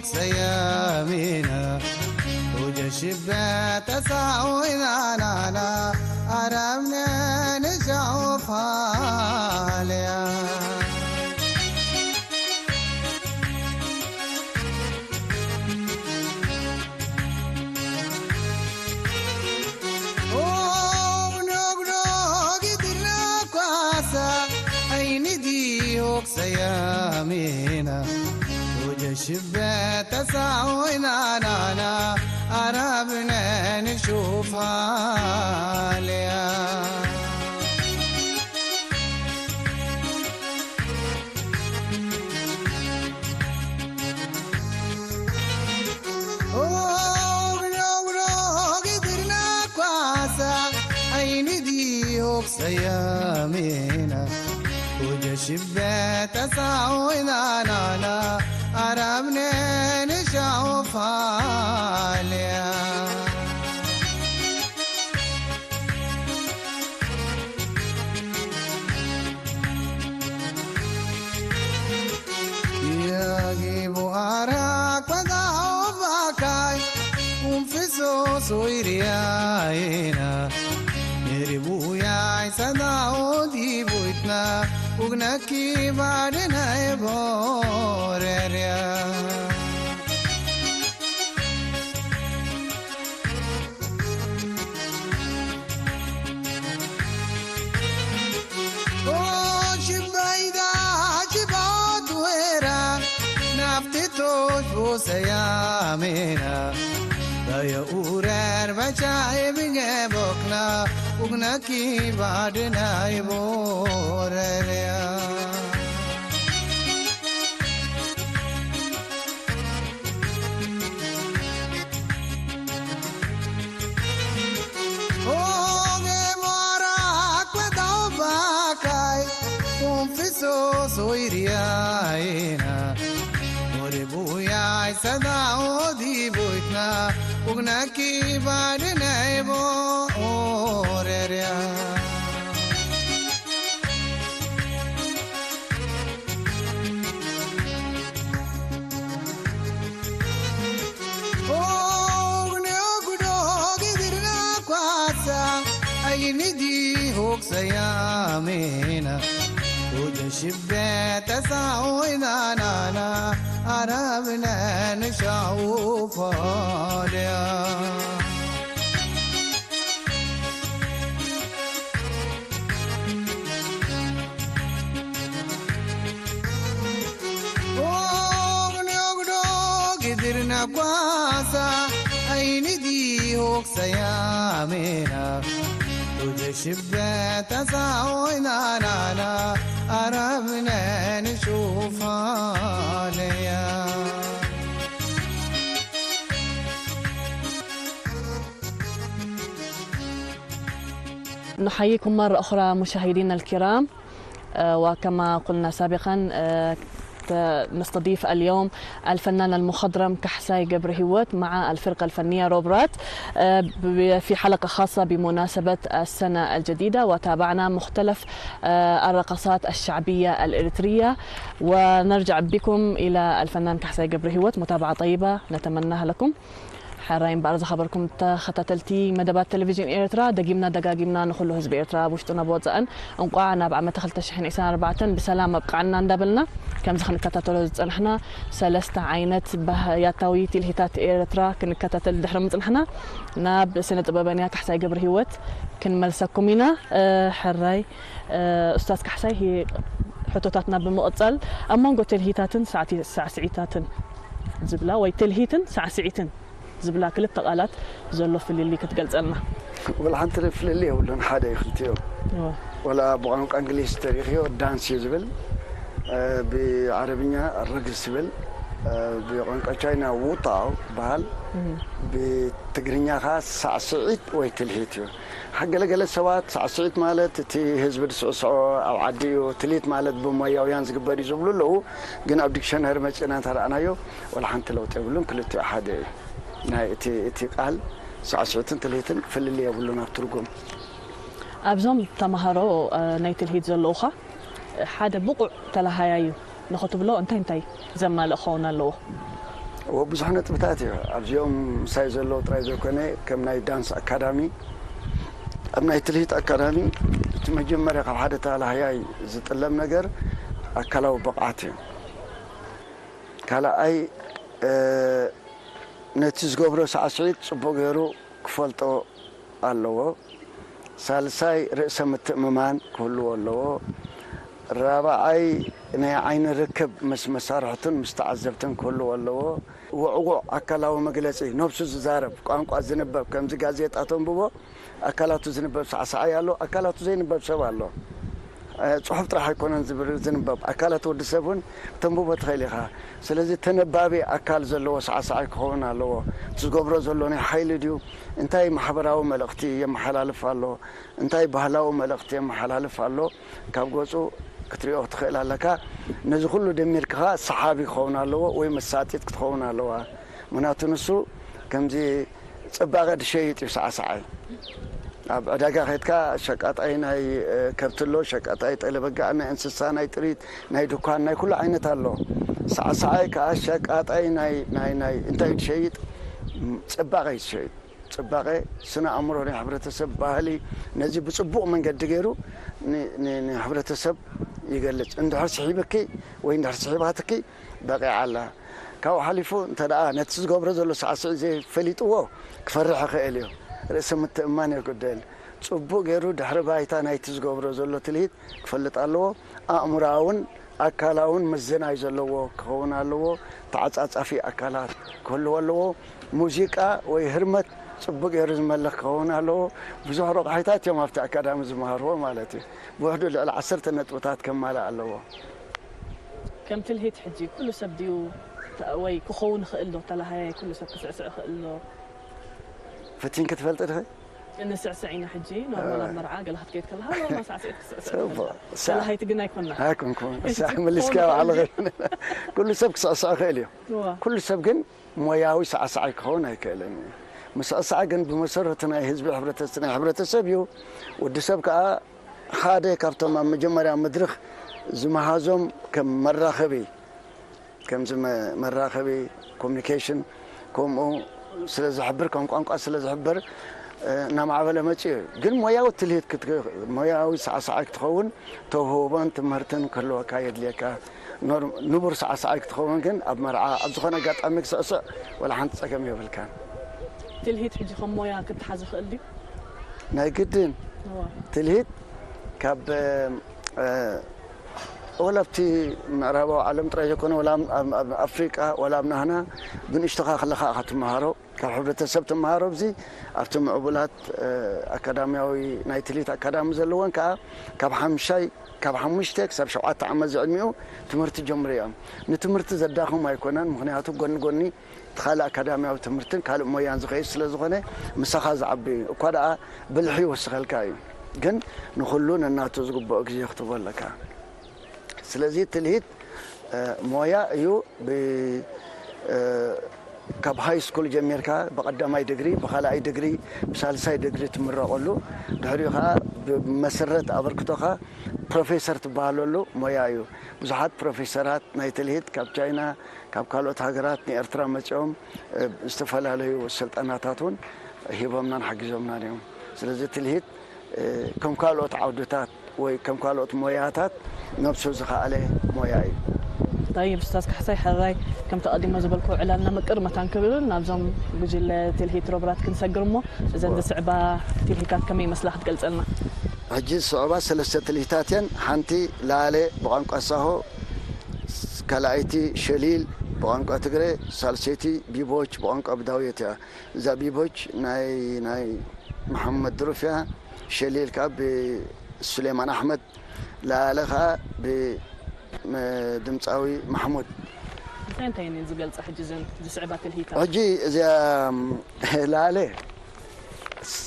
Seyamina, uje shibbe tasaoinanana, aramne ne jaofalea. Om nog nog idilna kwasa, ainidi hok seyamina. Uje shibbe tasaoinanana, arabne ne shufalea. Seyamina, uje shibbe tasaoinanana, arabne ne shufalea. Yagi buara kwada obakai, umfiso soiriaina. Neri buyai sada odi buitna, ugnaki badena eboreria. Oshibaiga chibaduera, naftitosh bosayamena. Daya urer bacha ebinge bokna, ugna ki badna eborerea. Oge mora kwedau bakai, confiso soiriaina. Ore buyai sada odi boitna, ugna ki badnai bo oreria. Ogne ogudo gidirna kwasa, ayini di hoksa yamena. Uja shibbe tasa oina nana, arabna nisha ufodia. Ogni ogdo gidirna kwasa, aini di hoksa yamena. Tuje shibbe tasa oina nana, arabna nishufa leya. نحييكم مرة أخرى مشاهدينا الكرام. آه، وكما قلنا سابقا، آه، ت-، نستضيف اليوم الفنان المخضرم كحساي قبر هوت مع الفرقة الفنية روبرات، آه، ب-، في حلقة خاصة بمناسبة السنة الجديدة، وتابعنا مختلف، آه، الرقصات الشعبية الإريترية. ونرجع بكم إلى الفنان كحساي قبر هوت، متابعة طيبة نتمناها لكم. ሕራይ እምበኣር ዝኸበርኩም ተኸታተልቲ መደባት ቴሌቪዥን ኤርትራ፣ ደጊምና ደጋጊምና ንኹሉ ህዝቢ ኤርትራ ኣብ ውሽጥን ኣብ ወጻእን እንቋዕ ናብ ዓመተ ክልተ ሽሕን ዕስራን ኣርባዕተን ብሰላም ኣብቅዓና እንዳበልና፣ ከምዚ ክንከታተሎ ዝጸናሕና ሰለስተ ዓይነት ባህያታዊ ትልሂታት ኤርትራ ክንከታተል ድሕሪ ምጽናሕና፣ ናብ ስነ ጥበበኛ ካሕሳይ ገብረ ህይወት ክንመልሰኩም ኢና። እ፣ ሕራይ፣ እ፣ ኡስታዝ ካሕሳይ፣ ሂ-፣ ሕቶታትና ብምቕጻል፣ ኣብ መንጎ ትልሂታትን ሳዕቲ-፣ ሳዕስዒታትን ዝብላ ወይ ትልሂትን ሳዕስዒትን ዝብላ ክልተ ቃላት ዘሎ ፍልልይ ክትገልጸልና? ወላ ሓንቲ ፍልልይ የብሉን፣ ሓደ እዩ ክልቲኦም። እወ። ወላ ብቋንቋ እንግሊዝ ተሪኽዮ ዳንስ እዩ ዝብል፣ እ፣ ብዓረብኛ ረግስ ይብል፣ እ፣ ብቋንቋ ቻይና ውጣው ይበሃል፣ እህ። ብትግርኛ ኸኣ ሳዕስዒት ወይ ትልሂት እዩ። ገለገለ ሰባት ሳዕስዒት ማለት እቲ ህዝቢ ዝስዕስዖ ኣብ ዓዲ እዩ፣ ትልሂት ማለት ብሞያውያን ዝግበር እዩ ዝብሉ ኣለዉ። ግን ኣብ ዲክሸነሪ መጺእና እንተረኣናዮ፣ ወላ ሓንቲ ለውጢ የብሉን፣ ክልቲኡ ሓደ እዩ። ናይ እቲ፣ እቲ ቃል ሳዕስዒትን ትልሂትን ፍልልይ የብሉን ኣብ ትርጉም። ኣብዞም ተማሃሮ፣ እ፣ ናይ ትልሂት ዘለዉኻ፣ ሓደ ብቑዕ ተላሃያዩ ንኽትብሎ እንታይ እንታይ ዘማልእ ክኸውን ኣለዎ? እዎ፣ ብዙሕ ነጥብታት እዩ። ኣብዚኦም ምሳይ ዘለዉ ጥራይ ዘይኮነ፣ ከም ናይ ዳንስ ኣካዳሚ፣ ኣብ ናይ ትልሂት ኣካዳሚ፣ እቲ መጀመርያ ካብ ሓደ ተላሃያይ ዝጥለም ነገር ኣካላዊ ብቕዓት እዩ። ካልኣይ፣ እ፣ ነቲ ዝገብሮ ሳዕስዒት ጽቡቕ ገይሩ ክፈልጦ ኣለዎ። ሳልሳይ፣ ርእሰ ምትእምማን ክህልዎ ኣለዎ። ራብዓይ፣ ናይ ዓይኒ ርክብ ምስ መሳርሕቱን ምስ ተዓዘብትን ክህልዎ ኣለዎ። ውዕዉዕ ኣካላዊ መግለጺ፣ ነብሱ ዝዛረብ፣ ቋንቋ ዝንበብ፣ ከምዚ ጋዜጣ ተንብቦ፣ ኣካላቱ ዝንበብ ሳዕሳዓይ ኣሎ፣ ኣካላቱ ዘይንበብ ሰብ ኣሎ። እ፣ ጽሑፍ ጥራሕ ኣይኮነን ዝብር-፣ ዝንበብ፣ ኣካላት ወዲ ሰብ እውን ተንብቦ ትኽእል ኢኻ። ስለዚ ተነባቢ ኣካል ዘለዎ ሳዕሳዓይ ክኸውን ኣለዎ። እቲ ዝገብሮ ዘሎ ናይ ሓይሊ ድዩ? እንታይ ማሕበራዊ መልእኽቲ የመሓላልፍ ኣሎ? እንታይ ባህላዊ መልእኽቲ የመሓላልፍ ኣሎ? ካብ ገጹ ክትሪኦ ክትኽእል ኣለካ። ነዚ ኩሉ ደሚርካ ኸኣ ሰሓቢ ክኸውን ኣለዎ ወይ መሳጢት ክትኸውን ኣለዋ። ምኽንያቱ ንሱ ከምዚ ጽባቐ ድሸይጥ እዩ ሳዕሳዓይ። ኣብ ዕዳጋ ኸይድካ ሸቃጣይ ናይ፣ እ፣ ከብቲ ኣሎ፣ ሸቃጣይ ጠለበጋዕ፣ ናይ እንስሳ፣ ናይ ጥሪት፣ ናይ ድኳን፣ ናይ ኩሉ ዓይነት ኣሎ። ሳዕሳዓይ ከኣ ሸቃጣይ ናይ፣ ናይ፣ ናይ እንታይ ድሸይጥ? ጽባቐ እዩ ዝሸይጥ። ጽባቐ፣ ስነ ኣእምሮ ናይ ሕብረተሰብ፣ ባህሊ፣ ነዚ ብጽቡቕ መንገዲ ገይሩ ን-፣ ን-፣ ንሕብረተሰብ ይገልጽ። እንድሕር ስሒብኪ ወይ እንድሕር ስሒባትኪ በቒዓ ኣላ። ካብኡ ሓሊፉ እንተ ደኣ ነቲ ዝገብሮ ዘሎ ሳዕስዒት ዘይፈሊጥዎ ክፈርሕ ይኽእል እዩ። ርእሰ ምትእምማን የጉድል። ጽቡቕ ገይሩ ድሕሪ ባይታ ናይቲ ዝገብሮ ዘሎ ትልሂት ክፈልጥ ኣለዎ። ኣእምሮኣውን ኣካላውን ምዝናይ ዘለዎ ክኸውን ኣለዎ። ተዓጻጻፊ ኣካላት ክህልዎ ኣለዎ። ሙዚቃ ወይ ህርመት ጽቡቅ ገይሩ ዝመልኽ ክኸውን ኣለዎ። ብዙሕ ረቑሒታት እዮም ኣብቲ ኣካዳሚ ዝመሃርዎ ማለት እዩ። ብውሕዱ ልዕሊ ዓሰርተ ነጥብታት ከማልእ ኣለዎ። ከም ትልሂት ሕጂ ኩሉ ሰብ ድዩ ወይ ክኸውን ይኽእል ዶ? ተላሃያይ ኩሉ ሰብ ክስዕስዕ ይኽእል ዶ? ፈቲንኪ ትፈልጢ ድኺ? እንስዕስዕ ኢና ሕጂ ኖርማል ኣብ መርዓ ገለ ክትከይድ ከለኻ ኖርማል ሳዕስዒት ክትስዕስዕ ትኽእል ጽቡቅ። ኢኻ። ተላሃይቲ ግን ኣይኮና። ኣይኮንኩን። እሳ ሕጂ መሊስካ ክኸውን ባዕልኺ። ይኽእል ኩሉ ሰብ ክስዕስዕ ይኽእል እዩ። እዋ። ኩሉ ሰብ ግን ሞያዊ ሳዕሳዓይ ክኸውን ኣይክእልን እዩ። ምስዕሳዕ ግን ብመሰረቱ ናይ ህዝቢ ሕብረተስ-፣ ናይ ሕብረተሰብ እዩ። ወዲ ሰብ ከዓ ሓደ ካብቶም ኣብ መጀመርያ መድረኽ ዝመሃዞም ከም መራኸቢ፣ ከምዚ መ-፣ መራኸቢ ኮሚኒኬሽን ከምኡ ስለ ዝሕብር፣ ከም ቋንቋ ስለ ዝሕብር፣ እ፣ እናማዕበለ መፂኡ እዩ። ግን ሞያዊ ትልሂት ክት-፣ ሞያዊ ሳዕሳዓይ ክትኸውን ተውህቦን ትምህርትን ክህልወካ የድልየካ። ኖር-፣ ንቡር ሳዕሳዓይ ክትኸውን ግን ኣብ መርዓ፣ ኣብ ዝኾነ ኣጋጣሚ ክስዕስዕ ወላ ሓንቲ ጸገም የብልካን። ትልሂት ሕጂ ከም ሞያ ክትሓዝ ይኽእል ድዩ? ናይ ግድን እዋ። ትልሂት ካብ፣ እ፣ ወላ ኣብቲ ምዕራባዊ ዓለም ጥራይ ዘይኮነ፣ ወላ ኣብ፣ ኣብ፣ ኣብ ኣፍሪቃ፣ ወላ ኣብ ናህና ብንእሽቶኻ ከለኻ ኢኻ ትመሃሮ። ካብ ሕብረተሰብ ትመሃሮ። ኣብዚ ኣብቲ ምዕቡላት፣ እ፣ ኣካዳሚያዊ ናይ ትልሂት ኣካዳሚ ዘለወን ከኣ ካብ ሓምሻይ፣ ካብ ሓሙሽተ ክሳብ ሸውዓተ ዓመት ዝዕድሚኡ ትምህርቲ ጀምሩ እዮም። ንትምህርቲ ዘዳኽም ኣይኮነን፣ ምኽንያቱ ጎኒ ጎኒ እቲ ካልእ ኣካዳሚያዊ ትምህርትን ካልእ ሞያን ዝኸይድ ስለ ዝኾነ ምሳኻ ዝዓቢ እዩ። እኳ ደኣ ብልሒ ይወስኸልካ እዩ፣ ግን ንኹሉ ነናቱ ዝግብኦ ግዜ ክትቦ ኣለካ። ስለዚ ትልሂት፣ እ፣ ሞያ እዩ። ብ-፣ እ፣ ካብ ሃይ ስኩል ጀሚርካ ብቐዳማይ ድግሪ፣ ብኻልኣይ ድግሪ፣ ብሳልሳይ ድግሪ ትምረቐሉ። ድሕሪኡ ኸዓ ብመሰረት ኣበርክቶኻ ፕሮፌሰር ትበሃለሉ ሞያ እዩ። ብዙሓት ፕሮፌሰራት ናይ ትልሂት ካብ ቻይና፣ ካብ ካልኦት ሃገራት ንኤርትራ መጺኦም፣ እ፣ ዝተፈላለዩ ስልጠናታት እውን ሂቦምናን ሓጊዞምናን እዮም። ስለዚ ትልሂት፣ እ፣ ከም ካልኦት ዓውድታት ወይ ከም ካልኦት ሞያታት ነብሱ ዝኸኣለ ሞያ እዩ። ጠይብ ኡስታዝ ካሕሳይ፣ ሕራይ ከምቲ ቀዲመ ዝበልኩ ዕላልና ምቅር መታን ክብልን ናብዞም ጉጅለ ትልሂት ሮብራት ክንሰግር እሞ እዘን ዝስዕባ ትልሂታት ከመይ ይመስላ ክትገልጸልና? ሕጂ ዝስዕባ ሰለስተ ትልሂታት እየን። ሓንቲ ላለ ብቋንቋ ሳሆ፣ ካልኣይቲ ሸሊል ብቋንቋ ትግረ፣ ሳልሰይቲ ቢቦች ብቋንቋ ብዳውየት እያ። እዛ ቢቦች ናይ፣ ናይ መሓመድ ድሩፍ እያ። ሸሊል ከዓ ብሱሌማን ኣሕመድ፣ ላለ ከዓ ብድምፃዊ ማሕሙድ። እንታይ እንታይ እየን ዝገልጻ ሕጂ እዘን ዝስዕባ ትልሂታት? ሕጂ እዚኣ ላለ ስ-፣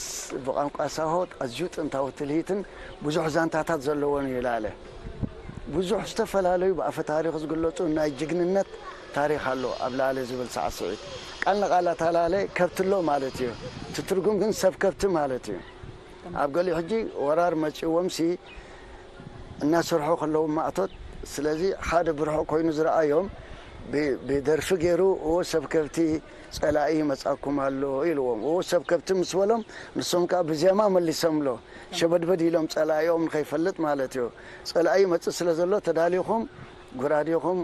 ብቋንቋ ሳሆ ኣዝዩ ጥንታዊ ትልሂትን ብዙሕ ዛንታታት ዘለዎን እዩ። ላለ ብዙሕ ዝተፈላለዩ ብኣፈ ታሪኽ ዝግለጹ ናይ ጅግንነት ታሪኽ ኣሎ ኣብ ላለ ዝብል ሳዕስዒት። ቃል ንቃል ኣታ ላለ ከብቲ ኣሎ ማለት እዩ። እቲ ትርጉም ግን ሰብ ከብቲ ማለት እዩ። ኣብ ገሊኡ ሕጂ ወራር መጺእዎምሲ እናሰርሑ ከለዉ ማእቶት፣ ስለዚ ሓደ ብርሑቕ ኮይኑ ዝረኣዮም ብ-፣ ብደርፊ ገይሩ፣ "እዎ ሰብ ከብቲ ጸላኢ ይመጻኩም ኣሎ" ኢልዎም። "እዎ ሰብ ከብቲ" ምስ በሎም፣ ንሶም ከኣ ብዜማ መሊሶምሎ። ሸበድበድ ኢሎም ጸላኢኦም ንኸይፈልጥ ማለት እዩ። ጸላኢ ይመጽእ ስለ ዘሎ ተዳሊኹም፣ ጎራዴኹም፣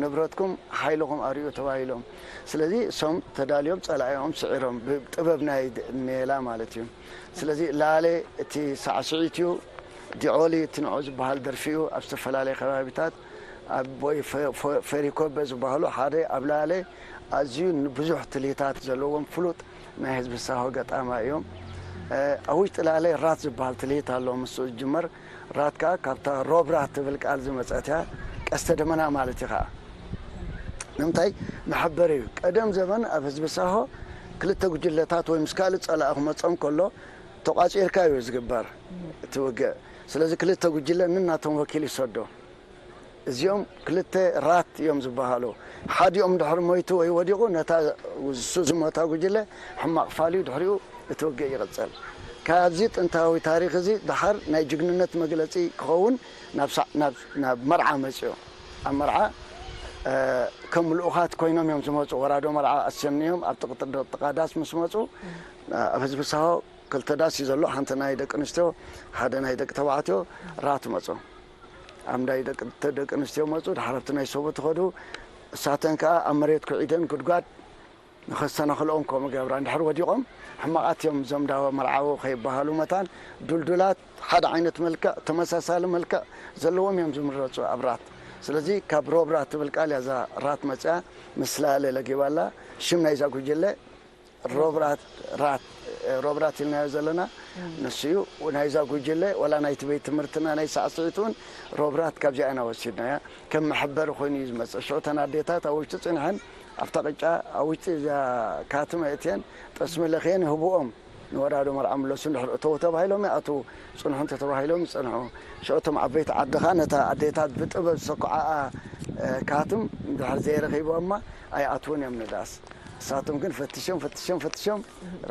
ንብረትኩም፣ ሓይልኹም ኣርእዩ ተባሂሎም። ስለዚ እሶም ተዳልዮም ጸላኢኦም ስዒሮም፣ ብጥበብ ናይ ድ-፣ ሜላ ማለት እዩ። ስለዚ ላለ እቲ ሳዕስዒት እዩ። ዲዖሊ እቲ ንዑ ዝበሃል ደርፊ እዩ። ኣብ ዝተፈላለየ ከባቢታት ኣብ ወይ ፈ-፣ ፈ-፣ ፈሪኮበ ዝበሃሉ ሓደ ኣብ ላለ ኣዝዩ ንብዙሕ ትልሂታት ዘለዎም ፍሉጥ ናይ ህዝቢ ሳሆ ገጣማይ እዮም። እ፣ ኣብ ውሽጢ ላለ ራት ዝበሃል ትልሂት ኣሎ፣ ምስኡ ዝጅመር። ራት ከኣ ካብታ ሮብራት ትብል ቃል ዝመጸት እያ። ቀስተ ደመና ማለት እዩ ከኣ። ንምንታይ? መሐበሪ እዩ። ቀደም ዘመን ኣብ ህዝቢ ሳሆ ክልተ ጉጅለታት ወይ ምስ ካልእ ጸላኢ ክመጾም ከሎ ተቋጺርካ እዩ ዝግበር እቲ ውግእ። ስለዚ ክልተ ጉጅለ ንናቶም ወኪል ይሰዶ። እዚኦም ክልተ ራት እዮም ዝበሃሉ። ሓዲኦም ድሕሪ ሞይቱ ወይ ወዲቑ ነታ እሱ ዝሞታ ጉጅለ ሕማቕ ፋልዩ ድሕሪኡ እቲ ውግእ ይቕጽል። ካብዚ ጥንታዊ ታሪኽ እዚ ደሓር ናይ ጅግንነት መግለጺ ክኸውን ናብ ሳ-፣ ናብ፣ ናብ መርዓ መጺኡ። ኣብ መርዓ፣ እ፣ ከም ልኡኻት ኮይኖም እዮም ዝመጹ። ወራዶ መርዓ ኣሰንዮም ኣብ ጥቕጥር ጥቓ ዳስ ምስ መጹ፣ ኣብ ህዝቢ ሳሆ ክልተ ዳስ እዩ ዘሎ። ሓንቲ ናይ ደቂ ኣንስትዮ፣ ሓደ ናይ ደቂ ተባዕትዮ። ራት መጹ። ኣብ ናይ ደቂ፣ ደቂ ኣንስትዮ መጹ፣ ድሓር ኣብቲ ናይ ሰብኡት ኸዱ። እሳተን ከኣ ኣብ መሬት ኩዒደን ጉድጓድ ንኸስተናኽልኦም ከምኡ ገብራ። እንድሕር ወዲቖም ሕማቓት እዮም እዞም ዳ መርዓዊ ከይበሃሉ መታን። ዱልዱላት፣ ሓደ ዓይነት መልክዕ፣ ተመሳሳሊ መልክዕ ዘለዎም እዮም ዝምረጹ ኣብ ራት። ስለዚ ካብ ሮብራት ትብል ቃል እያ እዛ ራት መፅያ፣ ምስላ ለለጊባላ ሽም ናይዛ ጉጅለ ሮብራት ራት፣ ሮብራት ኢልናዮ ዘለና ንሱ እዩ። ናይዛ ጉጅለ ዋላ ናይቲ ቤት ትምህርትና ናይ ሳዕስዒት እውን ሮብራት ካብዚኣ ኢና ወሲድናያ። ከም መሐበሪ ኮይኑ እዩ ዝመፅእ። ሽዑ እተን ኣዴታት ኣብ ውሽጢ ፅንሐን ኣብታ ቅጫ ኣብ ውሽጢ እዛ ካትም ኣእትየን ጠስሚ ለኽየን ይህብኦም። ንወራዶ መርዓ ምለሱ እንድሕር እተዉ ተባሂሎም ይኣትዉ፣ ጽንሑ እንተ ተባሂሎም ይጸንሑ። ሽዑ እቶም ዓበይቲ ዓዲ ኸኣ ነታ ኣዴታት ብጥበብ ዝሰኩዓኣ፣ እ፣ ካትም እንድሕር ዘይረኺቦማ ኣይኣትዉን እዮም ንዳስ። ንሳቶም ግን ፈቲሾም፣ ፈቲሾም፣ ፈቲሾም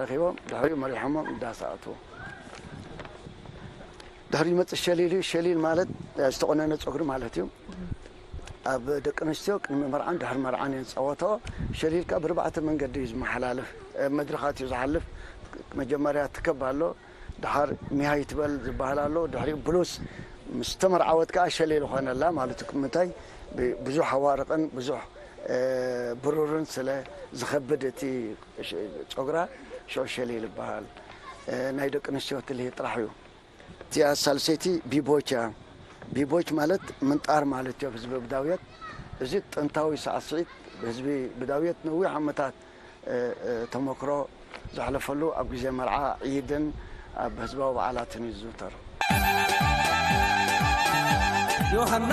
ረኺቦም፣ ድሕሪኡ መሪሖሞም ንዳስ ኣእትዉ። ድሕሪኡ ይመጽእ ሸሊል እዩ። ሸሊል ማለት፣ እ፣ ዝተቖነነ ጸጉሪ ማለት እዩ። ኣብ ደቂ ኣንስትዮ ቅድሚ መርዓን ድሕሪ መርዓን እየን ዝጻወትኦ። ሸሊል ከኣ ብርባዕተ መንገዲ እዩ ዝመሓላለፍ። እ፣ መድረኻት እዩ ዝሓልፍ። መጀመርያ ትከብ ኣሎ፣ ደሓር ሚሃይ ትበል ዝበሃል ኣሎ፣ ድሕሪኡ ብሉስ ምስ ተመርዓወት ከኣ ሸሊል ይኾነላ ማለት እዩ። ምንታይ? ብ-፣ ብዙሕ ኣዋርቕን ብዙሕ፣ እ፣ ብሩርን ስለ ዝኸብድ እቲ ሸ-፣ ጸጉራ ሽዑ ሸሊል ይበሃል። እ፣ ናይ ደቂ ኣንስትዮ ትልሂ ጥራሕ እዩ። እቲኣ ሳልሰይቲ ቢቦች እያ። ቢቦች ማለት ምንጣር ማለት እዩ ኣብ ህዝቢ ብዳውየት። እዚ ጥንታዊ ሳዕስዒት ህዝቢ ብዳውየት ነዊሕ ዓመታት፣ እ፣ እ፣ ተመክሮ ዘሕለፈሉ ኣብ ግዜ መርዓ፣ ዒድን ኣብ ህዝባዊ በዓላትን እዩ ዝዝውተር። ዮሃና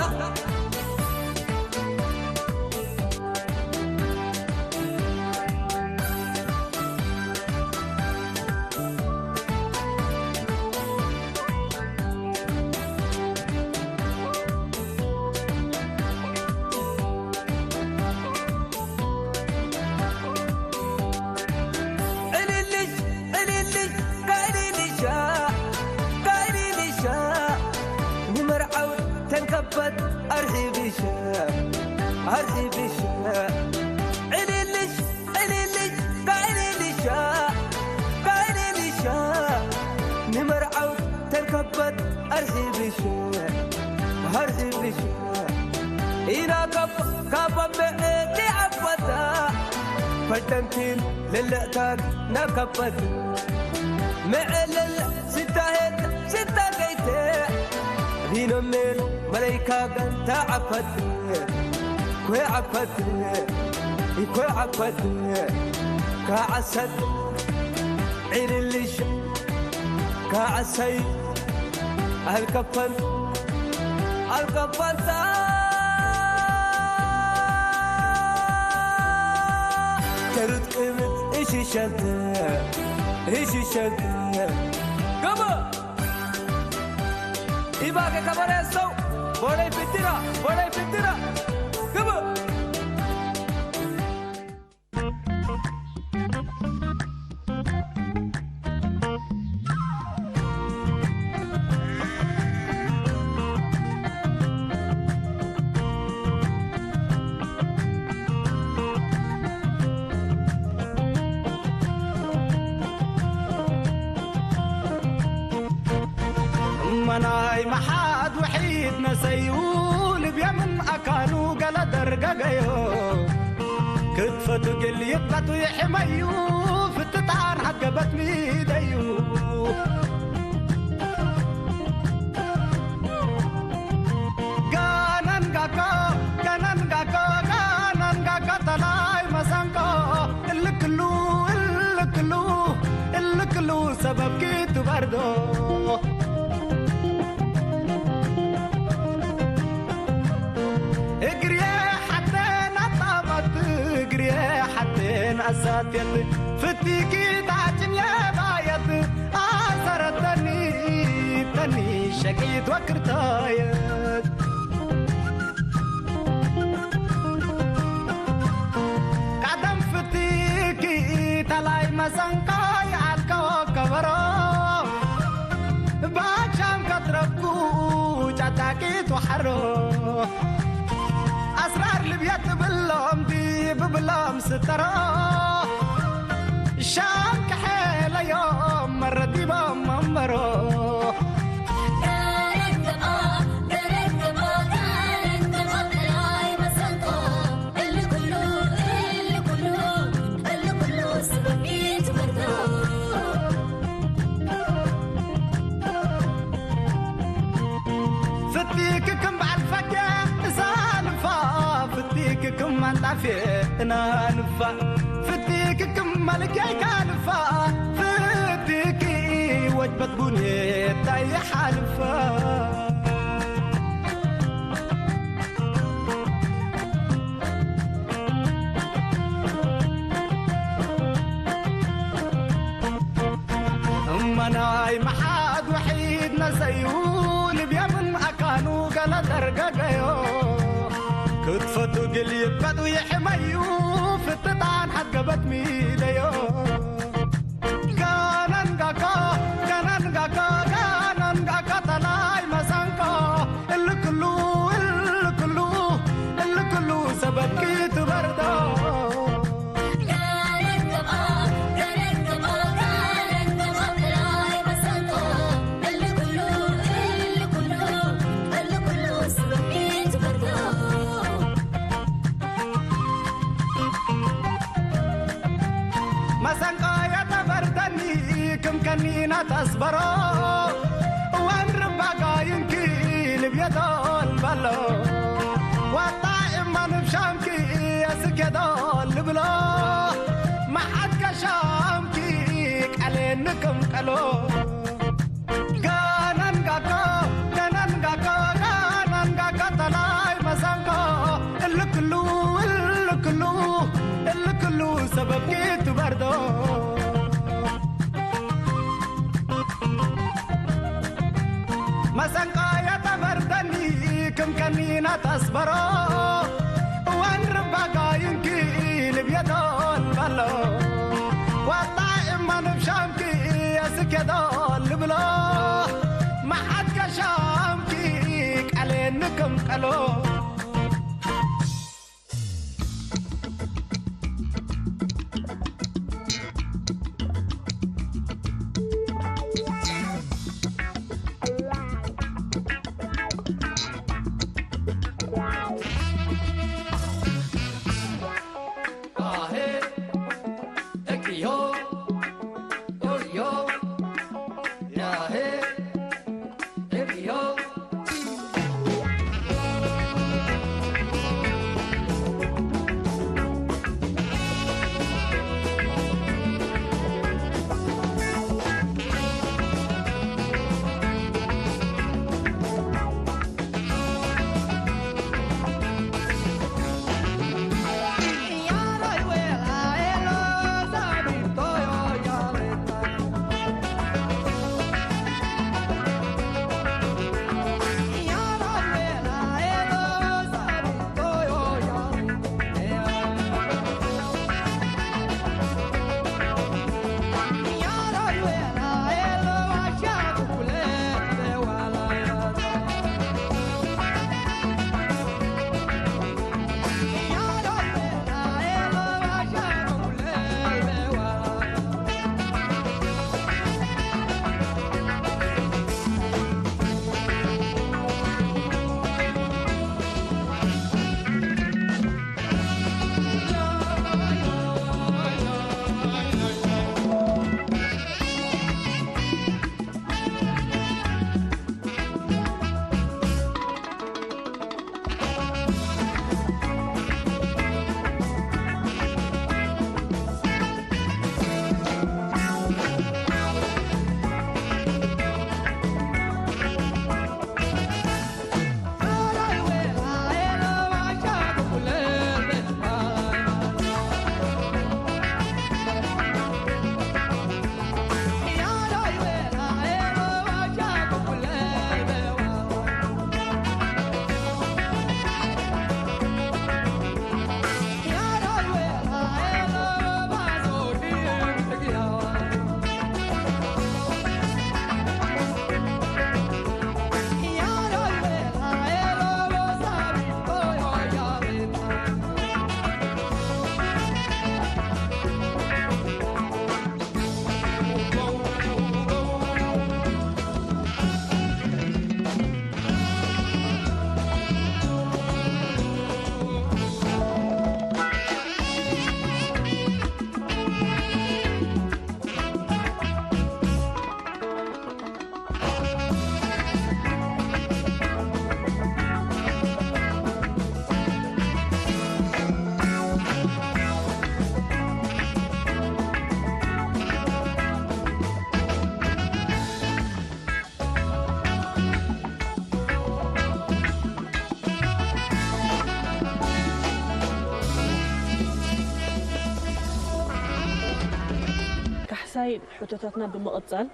ዕልልሽ ዕልልሽ ጋይልልሻ ጋይልልሻ ንመርዓው ተንከበት ኣርሒብሻ ኣርሒብሻ ዕልልሽ ዕልልሽ ጋይልልሻ ጋይልልሻ ንመርዓው ተንከበት ኣርሒብሻ ኣርሒብሻ ኢና ካብ ካብ ኣምዕቲ ዓባታ ፈደምቲን ልልእታን ናከበት ምዕልል ስታሄት ስታገይተ ቢኖምር መለይካ ጋንታ ዓፈት ኮይ ዓፈት ኮይ ዓፈት ካዓሰት ዒልልሽ ካዓሰይ ኣልከፈን ኣልከፈንታ ተሩት ቅብት እሽሸንተ እሽሸንተ ገባ ኢባከ ከበረ ሰው ቦለይ ፍትራ ቦለይ ፍትራ ግባ እመናይ መሓት ውሒድ ነሰዩ ልብየምን ኣካሉ ገለ ደርገገዮ ክትፈቱ ግልይት ናቱ ይሕመዩ ፍትታን ሓገበት ሚደዩ ጋናንጋካ ጋናንጋካ ጋናንጋካ ተላይ መሰንቆ እልክሉ እልክሉ እልክሉ ሰበብኪ ትበርዶ እግርየ ሓተን ኣጣመት እግርየ ሓተን ኣሳትየት ፍቲኪ ታጭን የባየት ኣሰረተኒ ተኒ ሸቂት ወክርታየት ቀደም ፍቲኪ ተላይ መሰንቆ ይኣልከዎ ከበሮ ባቻም ከትረኩ ጫጫቂት ወሓሮ ኣስራር ልብያ ትብሎም ዲ ብብሎም ስተሮ ሻም ከሐለዮም መረዲቦም መንበሮ ፍትክ ከም በዓል ፈኪያ እሳ ናንፋ ፍትክ ክመልክ ያይካልፋ ፍትክ ወጅበት ቡኔታ ይሓልፋ እመናይ መሓድ ውሒድ ነሰዩ ልብየምን ኣካኑ ገለ ደርገገዮ ክትፈቱ ግል ይበጡ ይሕመዩ ፍትጣን ሓገበት ሚደዮ ጋናንጋካ ጋናንጋካ ጋናንጋካ ተላይ መሰንቆ እልክሉ እልክሉ እልክሉ ሰበብኪ ትበርዶ መሰንቆ የተበርደኒ ክም ከኒና ተስበሮ እዋን ርባጋ ይንኪ ልብየዶ ልበሎ ዋጣ እማ ንብሻምኪ የስኬዶ ልብሎ መሓት ከሻምኪ ቃሌን ክምቀሎ ጋናንጋካ ጋናንጋካ ጋናንጋካ ተላይ መሰንቆ እልክሉ እልክሉ እልክሉ ሰበብኪ ትበርዶ መሰንቆ የተበርደኒ ክም ከኒና ተስበሮ እዋን ርባጋ ይንኪ ልብየዶ ልበሎ ዋጣ እማ ንብሻምኪ የስኬዶ ልብሎ መሓት ከሻምኪ ቃሌን ክምቀሎ እንታይ ሕቶታትና ብምቕጻል፣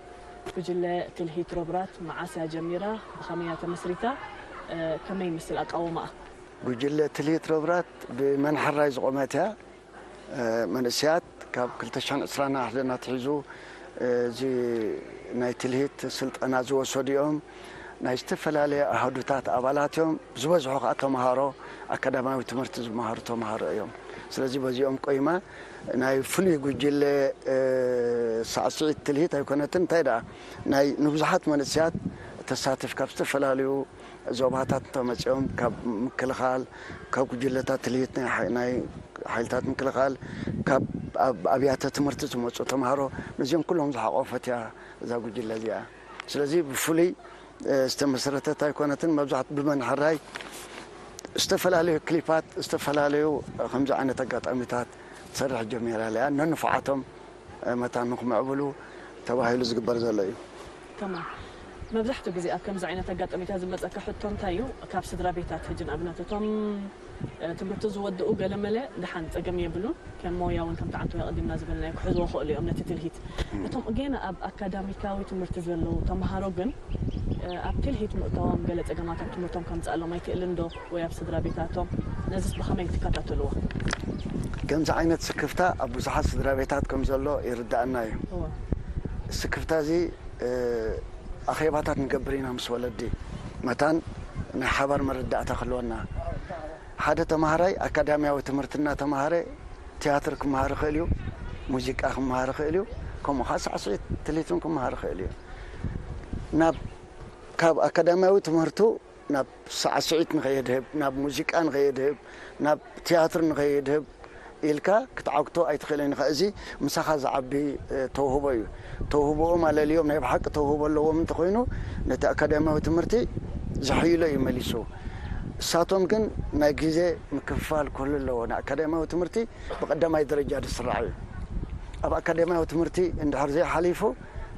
ጉጅለ ትልሂት ሮብራት መዓስ እያ ጀሚራ? ብኸመይ እያ ተመስሪታ? እ፣ ከመይ ይመስል ኣቃውማኣ? ጉጅለ ትልሂት ሮብራት ብመን ሕራይ ዝቖመት እያ። እ፣ መንእሰያት ካብ ክልተ ሽሕን ዕስራን ኣትሒዙ፣ እ፣ እዚ ናይ ትልሂት ስልጠና ዝወሰዱ እዮም። ናይ ዝተፈላለየ ኣሃዱታት ኣባላት እዮም። ዝበዝሑ ከዓ ተምሃሮ፣ ኣካዳሚያዊ ትምህርቲ ዝመሃሩ ተምሃሮ እዮም። ስለዚ በዚኦም ቆይማ ናይ ፍሉይ ጉጅለ፣ እ፣ ሳዕስዒት ትልሂት ኣይኮነትን። እንታይ ደኣ፣ ናይ ንብዙሓት መንእሰያት ተሳትፍ ካብ ዝተፈላለዩ ዞባታት ተመፂኦም፣ ካብ ምክልኻል፣ ካብ ጉጅለታት ትልሂት ናይ ሓ-፣ ናይ ሓይልታት ምክልኻል፣ ካብ ኣብ ኣብያተ ትምህርቲ ዝመፁ ተምሃሮ፣ ነዚኦም ኩሎም ዝሓቆፈት እያ እዛ ጉጅለ እዚኣ። ስለዚ ብፍሉይ፣ እ፣ ዝተመሰረተት ኣይኮነትን። መብዛሕትኡ ብመን ሕራይ ዝተፈላለዩ ክሊፓት፣ ዝተፈላለዩ ከምዚ ዓይነት ኣጋጣሚታት ትሰርሕ ጀሚራ እያ። ነንፉዓቶም፣ እ፣ መታን ንክምዕብሉ ተባሂሉ ዝግበር ዘሎ እዩ። ተማም። መብዛሕትኡ ግዜ ኣብ ከምዚ ዓይነት ኣጋጣሚታት ዝመፀካ ሕቶ እንታይ እዩ? ካብ ስድራ ቤታት፣ ሕጂ ንኣብነት እቶም፣ እ፣ ትምህርቲ ዝወድኡ ገለመለ ደሓን ፀገም የብሉን፣ ከም ሞያ እውን ከምቲ ዓንቶ ኣቐዲምና ዝበልናዮ ክሕዝዎ ይኽእሉ እዮም ነቲ ትልሂት። እቶም ገና ኣብ ኣካዳሚካዊ ትምህርቲ ዘለዉ ተምሃሮ ግን፣ እ፣ ኣብ ትልሂት ምእታዎም ገለ ፀገማት ኣብ ትምህርቶም ከምፅኣሎም ኣይክእልን ዶ? ወይ ኣብ ስድራ ቤታቶም? ነዚስ ብኸመይ ትከታተልዎ? ከምዚ ዓይነት ስክፍታ ኣብ ብዙሓት ስድራ ቤታት ከም ዘሎ ይርዳኣና እዩ። እወ። ስክፍታ እዚ፣ እ፣ ኣኼባታት ንገብር ኢና ምስ ወለዲ፣ መታን ናይ ሓባር መረዳእታ ክህልወና። ሓደ ተማሃራይ ኣካዳሚያዊ ትምህርቲ እናተማሃረ ቲያትር ክመሃር ይኽእል እዩ፣ ሙዚቃ ክመሃር ይኽእል እዩ፣ ከምኡ ከዓ ሳዕስዒት ትልሂት እውን ክመሃር ይኽእል እዩ። ናብ፣ ካብ ኣካዳሚያዊ ትምህርቱ ናብ ሳዕስዒት ንኸየድህብ፣ ናብ ሙዚቃ ንኸየድህብ፣ ናብ ቲያትር ንኸየድህብ ኢልካ ክትዓግቶ ኣይትኽእልን ኢኻ። እዚ ምሳኻ ዝዓቢ፣ እ፣ ተውህቦ እዩ። ተውህቦኦም ኣለልዮም፣ ናይ ብሓቂ ተውህቦ ኣለዎም እንተኾይኑ፣ ነቲ ኣካዳሚያዊ ትምህርቲ ዝሕይሎ እዩ መሊሱ። እሳቶም ግን ናይ ግዜ ምክፍፋል ክህሉ ኣለዎ። ንኣካዳሚያዊ ትምህርቲ ብቐዳማይ ደረጃ ዝስራዕ እዩ። ኣብ ኣካዳሚያዊ ትምህርቲ እንድሕር ዘይሓሊፉ፣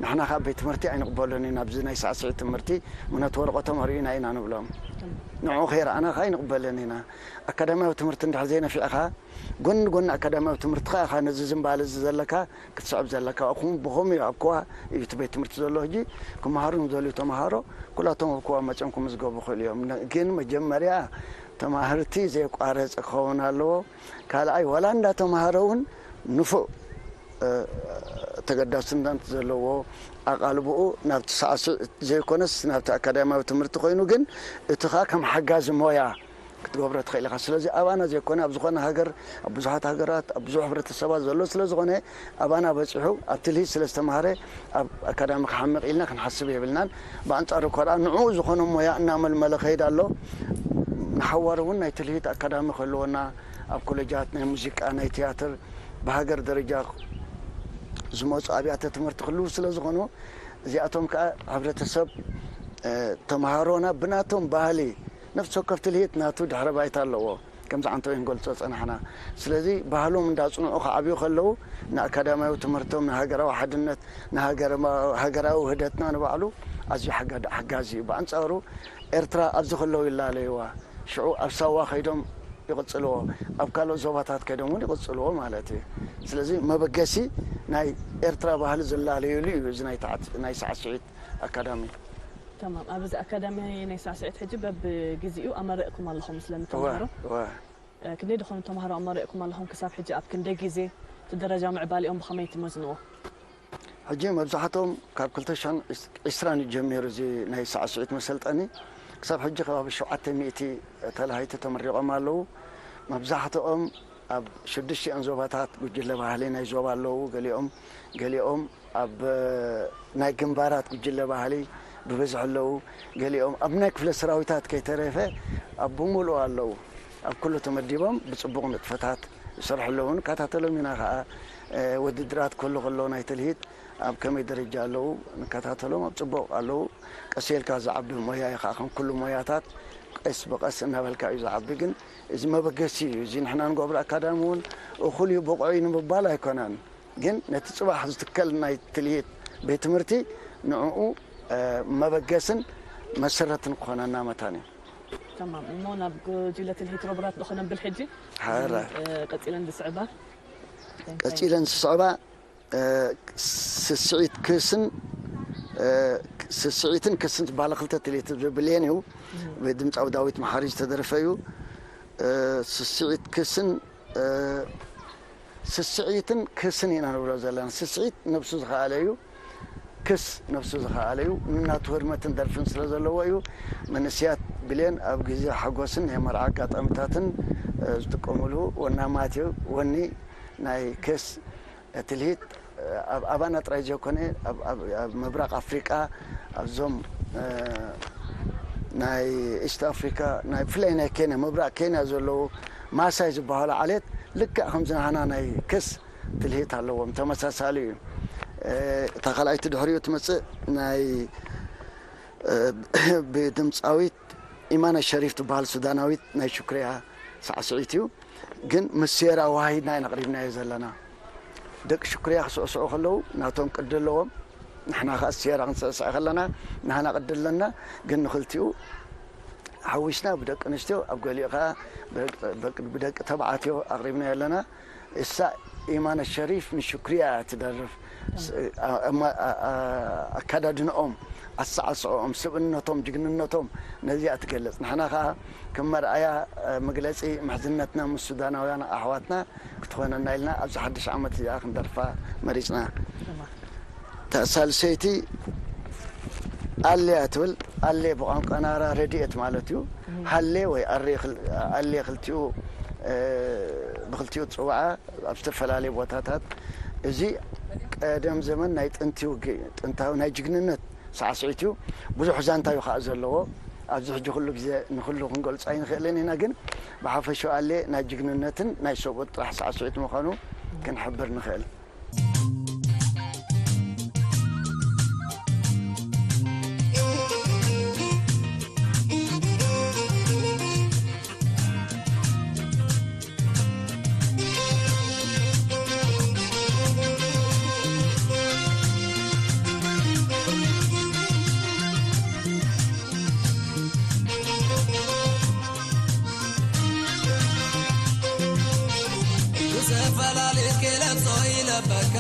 ንሕና ካብ ቤት ትምህርቲ ኣይንቕበሎን ኢና፣ ኣብዚ ናይ ሳዕስዒት ትምህርቲ፣ ምክንያቱ ወረቐቶም ኣርእዩና ኢና ንብሎም። ንዕኡ ከይረኣና ከዓ ኣይንቕበልን ኢና። ኣካዳሚያዊ ትምህርቲ እንድሕር ዘይነፊዕኻ፣ ጎኒ ጎኒ ኣካዳሚያዊ ትምህርትኻ ኢኻ ነዚ ዝንባለ እዚ ዘለካ ክትስዕብ ዘለካ። እኹም ብኸምኡ እዩ፣ ኣብ ከዋ እዩ እቲ ቤት ትምህርቲ ዘሎ። ሕጂ ክመሃሩ ንዘልዩ ተምሃሮ ኩላቶም ኣብ ከዋ መፅኦም ክምዝገቡ ይኽእሉ እዮም። ነ-፣ ግን መጀመርያ ተማህርቲ ዘየቋረፀ ክኸውን ኣለዎ። ካልኣይ፣ ዋላ እንዳተምሃረ እውን ንፉዕ፣ እ፣ ተገዳስነት ዘለዎ ኣቓልቦኡ ናብቲ ሳዕስዒት ዘይኮነስ ናብቲ ኣካዳሚያዊ ትምህርቲ ኮይኑ፣ ግን እቲ ኸኣ ከም ሓጋዚ ሞያ ክትገብሮ ትኽእል ኢኻ። ስለዚ ኣባና ዘይኮነ ኣብ ዝኾነ ሃገር፣ ኣብ ብዙሓት ሃገራት፣ ኣብ ብዙሕ ሕብረተሰባት ዘሎ ስለ ዝኾነ፣ ኣባና በፂሑ ኣብ ትልሂት ስለ ዝተምሃረ ኣብ ኣካዳሚ ክሓምቕ ኢልና ክንሓስብ የብልናን። ብኣንጻሩ እኳ ደኣ ንዕኡ ዝኾነ ሞያ እናመልመለ ከይድ ኣሎ። ንሓዋሩ እውን ናይ ትልሂት ኣካዳሚ ክህልወና፣ ኣብ ኮሌጃት ናይ ሙዚቃ፣ ናይ ቲያትር፣ ብሃገር ደረጃ ዝመፁ ኣብያተ ትምህርቲ ክህልዉ ስለ ዝኾኑ፣ እዚኣቶም ከዓ ሕብረተሰብ፣ እ፣ ተምሃሮና ብናቶም ባህሊ፣ ነፍሲ ወከፍ ትልሂት ናቱ ድሕረ ባይታ ኣለዎ። ከምዚ ዓንቶ ክንገልጾ ጸናሕና። ስለዚ ባህሎም እንዳጽንዑ ክዓብዩ ከለዉ፣ ንኣካዳሚያዊ ትምህርቶም፣ ንሃገራዊ ሓድነት፣ ንሃገራዊ፣ ሃገራዊ ውህደትና ንባዕሉ ኣዝዩ ሓጋ-፣ ሓጋዚ እዩ። ብኣንጻሩ ኤርትራ ኣብዚ ከለዉ ይላለዩዋ። ሽዑ ኣብ ሳዋ ከይዶም ይቕጽልዎ፣ ኣብ ካልኦት ዞባታት ከይዶም እውን ይቕጽልዎ ማለት እዩ። ስለዚ መበገሲ ናይ ኤርትራ ባህሊ ዝላለዩሉ እዩ እዚ ናይ ታዕት-፣ ናይ ሳዕስዒት ኣካዳሚ። ተማም። ኣብ እዚ ኣካዳሚ ናይ ሳዕስዒት ሕጂ በብግዜኡ ኣመሪቕኩም ኣለኹም ስለኒ እወ፣ ተምሃሮ። እወ። እ፣ ክንደይ ዝኾኑ ተምሃሮ ኣመሪቕኩም ኣለኹም? ክሳብ ሕጂ ኣብ ክንደይ ግዜ እቲ ደረጃ ምዕባሊኦም ብኸመይ ትመዝንዎ? ሕጂ መብዛሕትኦም ካብ ክልተ ሽሕን ዕስራን እዩ ጀሚሩ እዚ ናይ ሳዕስዒት መሰልጠኒ። ክሳብ ሕጂ ከባቢ ሸውዓተ ሚእቲ ተላሃይቲ ተመሪቖም ኣለዉ። መብዛሕትኦም ኣብ ሽዱሽቲኣን ዞባታት ጉጅለ ባህሊ ናይ ዞባ ኣለዉ። ገሊኦም፣ ገሊኦም ኣብ ናይ ግንባራት ጉጅለ ባህሊ ብብዝሒ ኣለዉ። ገሊኦም ኣብ ናይ ክፍለ ሰራዊታት ከይተረፈ ኣብ ብምሉኡ ኣለዉ። ኣብ ኩሉ ተመዲቦም ብጽቡቕ ንጥፈታት ይሰርሑ ኣለዉ። ንከታተሎም ኢና ኸኣ፣ እ፣ ውድድራት ክህሉ ከሎ ናይ ትልሂት ኣብ ከመይ ደረጃ ኣለዉ ንከታተሎም፣ ኣብ ጽቡቕ ኣለዉ። ቀስ ኢልካ ዝዓቢ ሞያ እዩ ኸኣ፣ ከም ኩሉ ሞያታት ቀስ ብቐስ እናበልካ እዩ ዝዓቢ። ግን እዚ መበገሲ እዩ፣ እዚ ንሕና ንገብሮ ኣካዳሚ እውን እኹል እዩ፣ ብቑዕ እዩ ንምባል ኣይኮነን። ግን ነቲ ጽባሕ ዝትከል ናይ ትልሂት ቤት ትምህርቲ ንዕኡ፣ እ፣ መበገስን መሰረትን ክኾነና መታን እዩ። ተማም። እሞ ናብ ጉጅለ ትልሂት ሮብራት ዶ ከነብል ሕጂ? ሓራ። እ፣ ቀጺለን ዝስዕባ? ቀጺለን ዝስዕባ ስስዒት ክስን ስስዒትን ክስን ዝበሃላ ክልተ ትልሂት ዝብልየን እዩ። ብድምፃዊ ዳዊት መሓሪ ዝተደረፈ እዩ። ስስዒት ክስን ስስዒትን ክስን ኢና ንብሎ ዘለና። ስስዒት ነብሱ ዝኸኣለ እዩ። ክስ ነብሱ ዝኸኣለ እዩ። ንናቱ ህርመትን ደርፍን ስለ ዘለዎ እዩ። መንእስያት ብሌን ኣብ ግዜ ሓጎስን ናይ መርዓ ኣጋጣሚታትን ዝጥቀምሉ ወናማት እዩ። ወኒ ናይ ክስ ትልሂት ኣብ ኣባና ጥራይ ዘይኮነ ኣብ ምብራቕ ኣፍሪቃ ኣብዞም ናይ ኢስት ኣፍሪካ ናይ ብፍላይ ናይ ኬንያ ምብራቕ ኬንያ ዘለዉ ማሳይ ዝበሃሉ ዓሌት ልክዕ ከምዚ ናህና ናይ ክስ ትልሂት ኣለዎም። ተመሳሳሊ እዩ። እታ ካልኣይቲ ድሕሪኡ ትመፅእ ናይ ብድምፃዊት ኢማነ ሸሪፍ ትበሃል ሱዳናዊት ናይ ሽኩርያ ሳዕስዒት እዩ። ግን ምስ ሴራ ዋሂድና ኢና ኣቕሪብናዮ ዘለና። ደቂ ሽኩርያ ክስዕስዑ ከለዉ ናቶም ቅዲ ኣለዎም። ንሕና ከኣ ሴራ ክንስዕስዕ ከለና ንሕና ቅዲ ኣለና። ግን ንኽልቲኡ ሓዊስና ብደቂ ኣንስትዮ ኣብ ገሊኡ ከኣ ብደቂ ተባዕትዮ ኣቕሪብናዮ ኣለና። እሳ ኢማነ ሸሪፍ ንሽኩርያ እያ ትደርፍ። ኣካዳድንኦም፣ ኣሰዓስዖኦም፣ ስብእነቶም፣ ጅግንነቶም ነዚኣ ትገልጽ። ንሕና ከኣ ከም መርኣያ መግለጺ ምሕዝነትና ምስ ሱዳናውያን ኣሕዋትና ክትኾነና ኢልና ኣብዚ ሓድሽ ዓመት እዚኣ ክንደርፋ መሪጽና። እታ ሳልሰይቲ ኣሌ እያ ትብል። ኣሌ ብቋንቋ ናራ ረድኤት ማለት እዩ። ሃሌ ወይ ኣሬ ክል-፣ ኣሌ ክልቲኡ፣ እ፣ ብክልቲኡ ትጽውዓ ኣብ ዝተፈላለዩ ቦታታት። እዚ ቀደም ዘመን ናይ ጥንቲ ውግእ፣ ጥንታዊ ናይ ጅግንነት ሳዕስዒት እዩ። ብዙሕ ዛንታ እዩ ከዓ ዘለዎ። ኣብዚ ሕጂ ኩሉ ግዜ ንኩሉ ክንገልጾ ኣይንኽእልን ኢና፣ ግን ብሓፈሻ ኣሌ ናይ ጅግንነትን ናይ ሰብኡት ጥራሕ ሳዕስዒት ምዃኑ ክንሕብር ንኽእል። ብዘፈላለየ ክለብሶ ይለበካ፣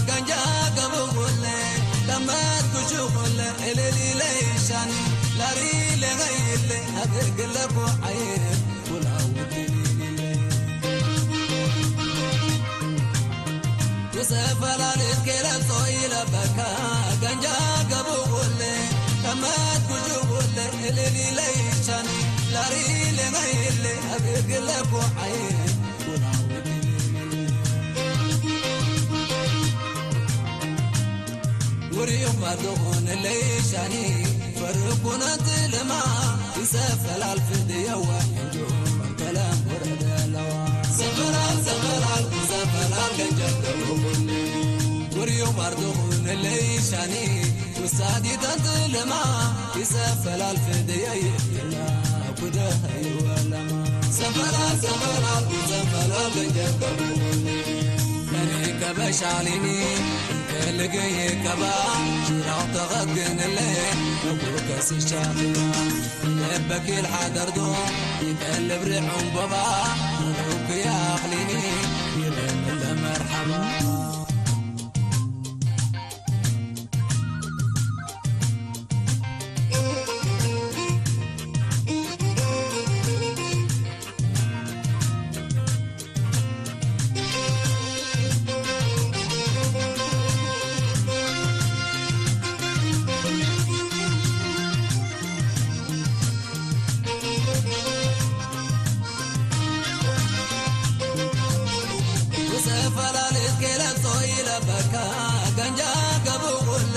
ጋንጃ ገቡጉለ፣ ጠመት ኩሹኩለ፣ እልል ኢለ ይሻኒ፣ ላሪ ለገይለ፣ ኣግግለ ኩዓየ፣ ኩላው ትልልለ። ብዘፈላለየ ክለብሶ ይለበካ፣ ጋንጃ ገቡጉለ፣ ጠመት ኩሹኩለ፣ እልል ኢለ ይሻኒ፣ ላሪ ለገይለ፣ ኣግግለ ኩዓየ፣ ውርዩም ኣድኹን ለይሻኒ ፈርኩነት ልማ ይሰፈላል ፍድየዋ እንጆ ከለም ወረደለዋ ሰፈላል ሰፈላል ሰፈላል ገንጀር ደቡቡኒ ውርዩም ኣርድኹን ለይሻኒ ውሳዲተን ትልማ ይሰፈላል ፍድየ ይብላ ኩደኸዩ ኣለማ ሰፈላ ሰፈላ ሰፈላ ለጀቀቡ መኒ ከበሻሊኒ ከልገየ ከባ ሽራው ተኸግንለ ንጉከስ ሻኺባ ለበኪል ሓደርዶ ይቀልብ ርዑም ጎባ ንዑክ ያኽሊኒ ይረምለ መርሓባ ብዘፈላለት ከይለምጾ ይለበካ ገንጃ ገቡቁለ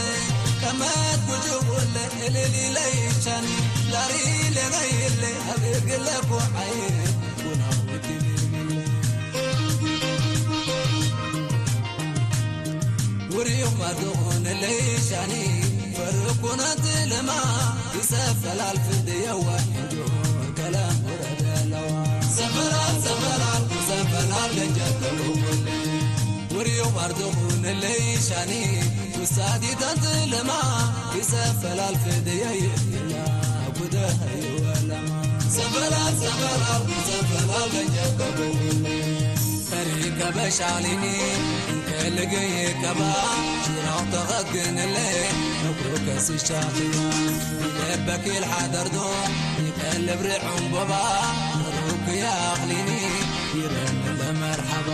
ከመት ጉጅጉለ እልል ኢለ ይቻኒ ላሪ ለገይለ ኣብ እግለ ኩዓየ ኩናውቲ ውርዩም ኣድኹን ለይሻኒ ፈርኩነት ለማ ይሰፈላል ፍድየዋ እንጆ ከላም ወረደለዋ ሰፈላል ሰፈላል ሰፈላል ለጀተሉ ውርዩም ኣርድኹን ለይሻኒ ውሳዲታት ለማ ይሰፈላል ፍድየይ ላ ጉደኸዩ ለማ ሰፈላል ሰፈላል ሰፈላል ለጀተሉ ሪከበሻሊኒ እንከልገየ ከባ ሽራው ተኸግንለ ንኩከስ ሻኺማ ለበኪል ሓደርዶ ይቀልብ ርዑም ጎባ ሩክ ያኽሊኒ ይረም ለመርሓባ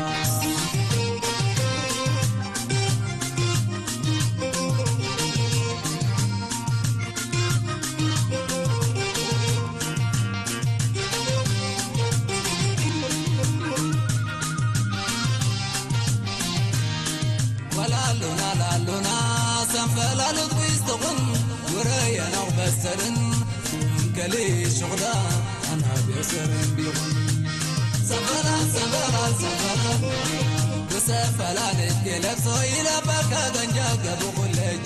ወላሉና ላሉና ሰንፈላሉት ዊስትኹን ጉረየነው በሰርን ከሊ ሽኹዳ ኣናብዮ ሰርን ቢኹን ሰንፈላ ሰንፈላ ሰንፈላ ብሰፈላለት የለብሶ ይለበካ ገንጃ ገቡ ኩለጅ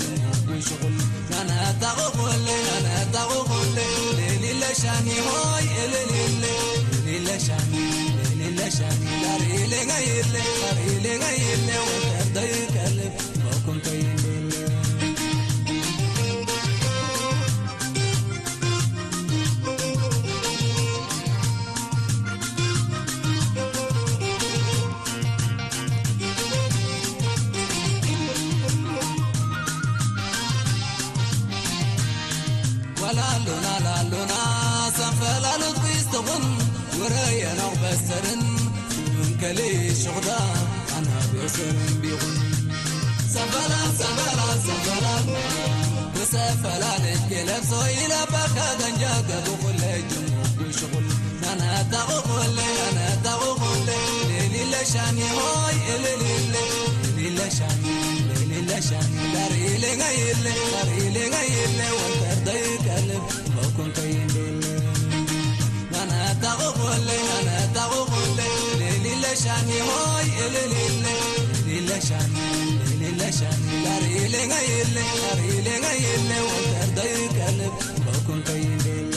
ጉሽኹል ናናታቑ ኩለ ናናታቑ ኩለ ሌሊለ ሻኒ ሆይ እልልለ ሌሊለ ሻኒ ሌሊለ ሻኒ ላሪሌ ጋይለ ላሪሌ ጋይለ ወተርደይ ከልብ ሞኩም ከይንለ ወላሉና ላሉና ሰንፈላሉት ዊስትኹን ውረየኖ በሰርን እንከሊ ሽኹዳ ኣናብዮ ሰርን ቢኹን ሰንፈላ ሰንፈላ ሰንፈላ ብሰፈላለት የለብሶ ይለበካ ገንጃ ገቡ ኩለጅ ሽኹል ናናታቑ ኩለ ናናታቑ ኩለ ሌሊለ ሻኒ ሆይ እልልለ ሌሊለ ሻኒ ሌሊለ ሻኒ ዳርኢለ ጋይለ ዳርኢለ ጋይለ ወንተርደይ ከልብ ሞኩም ከይንደለ ናናታቑ ኩለ ናናታቑ ኩለ ሌሊለ ሻኒ ሆይ እልልለ ሌሊለ ሻኒ ሌሊለ ሻኒ ዳርኢለ ጋይለ ዳርኢለ ጋይለ ወንተርደይ ከልብ ሞኩም ከይንደለ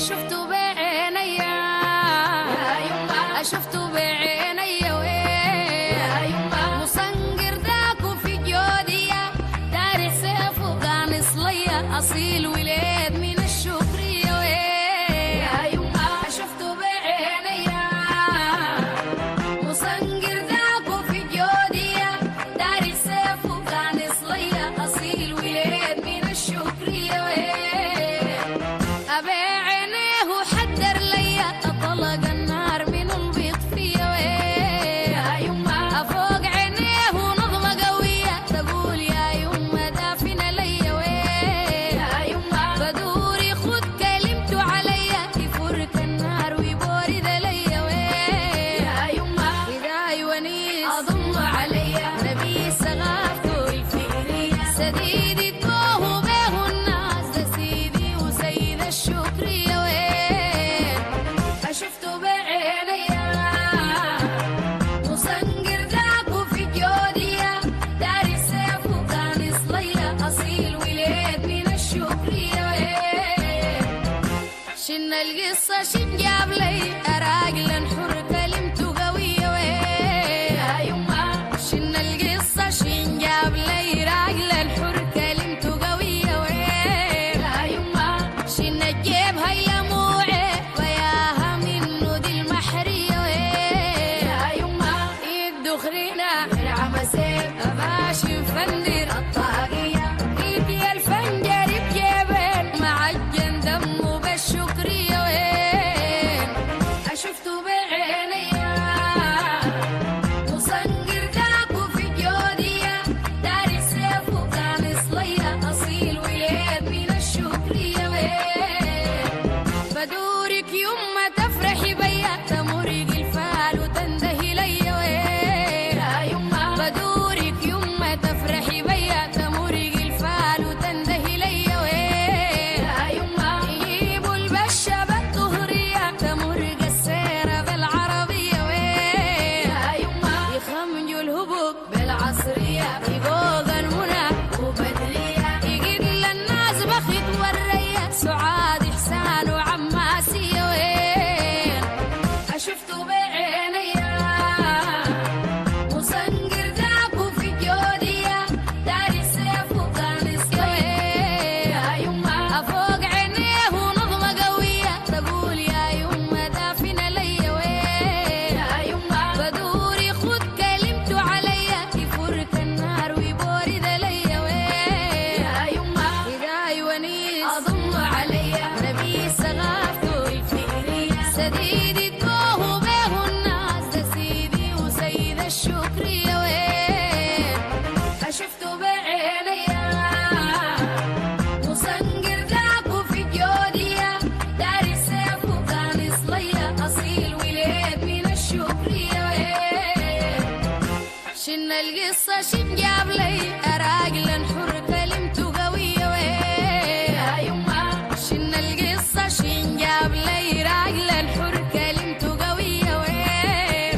شفته بعينيا، شفته بعينيا وين؟ مصنقر ذاك في جوديا، داري سيف وقانص ليا، أصيل ولاد من الشكرية وين؟ شفته بعينيا، مصنقر ذاك في جوديا، داري سيف وقانص ليا، أصيل ولاد من الشكرية وين؟ أبي عينيه وحدر ليا، أطلق النار من البيض فيا وين؟ أفوق عينيه ونظمة قوية، تقول يا يما دافن ليا وين؟ بدوري خد كلمته عليا، يفرك النار ويبورد ليا وين؟ إذا يونيس أضم عليا، نبي سغافته الفكرية، سديد الدوه به الناس، ده سيدي وسيد الشكرية وين؟ شفته بعينيا، مصنقر ذاك في جوديا، داري سيف وقانص ليا، أصيل ولاد من الشكرية وين؟ شن القصة شن جاب لي، راجل حر كلمته قوية وين؟ شن القصة شن جاب لي، راجل حر كلمته قوية وين؟ شن الجيب هيا موعي، وياها منه دي المحرية وين؟ الدخرينة العمسين، أباشي فندر الطاقية، إيدي الفنجر بجيبين، معجن دمه بالشكرية وين؟ شفته بعينيا، مصنقر ذاكو في جوديا، داري سيفه كان صليا، أصيل ولاد من الشكرية وين؟ بدورك يما تفرحي بيا، تمرق الفال وتندهي ليا وين؟ يا يما. بدورك يما تفرحي بيا، تمرق الفال وتندهي ليا وين؟ يا يما. يجيبوا البشة بالطهرية، تمرق السيرة بالعربية وين؟ يا يما. يخمجوا الهبوب بالعصرية، يقوق المنى وبدرية، يقل الناس بخت والرية، سعاد إحسان وعماسية وين؟ شفته بعينيا، قصة شنجاب لي راجلن حر كلمتو قوية وي. يا يما. شن القصة شنجاب لي راجلن حر كلمتو قوية وي.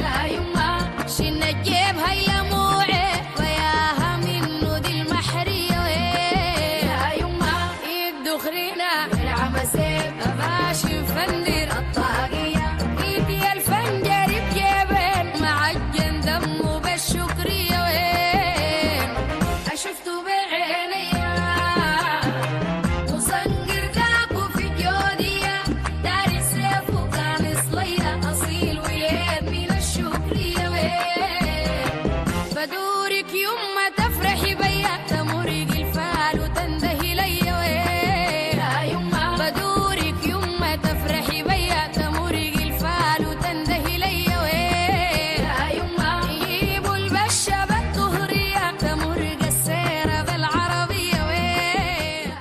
يا يما. شن الجيب هاي لموعي وياها منو دي المحرية وي. يا يما. إيد دخرينا العمسين ماشي فندر الطاقية. إيدي الفنجر بجيبين معجن دمو بالشكرية وين. شفتو بعينيا وصنقر داكو في جوديا، داري سيف وكان صليا، أصيل ويلين من الشكرية وين. بدورك يما تفرحي بيا، تمرق الفال وتندهي ليا وين. يا يما. بدورك يما تفرحي بيا، تمرق الفال وتندهي ليا وين. يا يما. يجيبوا البشة بالطهرية، تمرق السيرة بالعربية وين.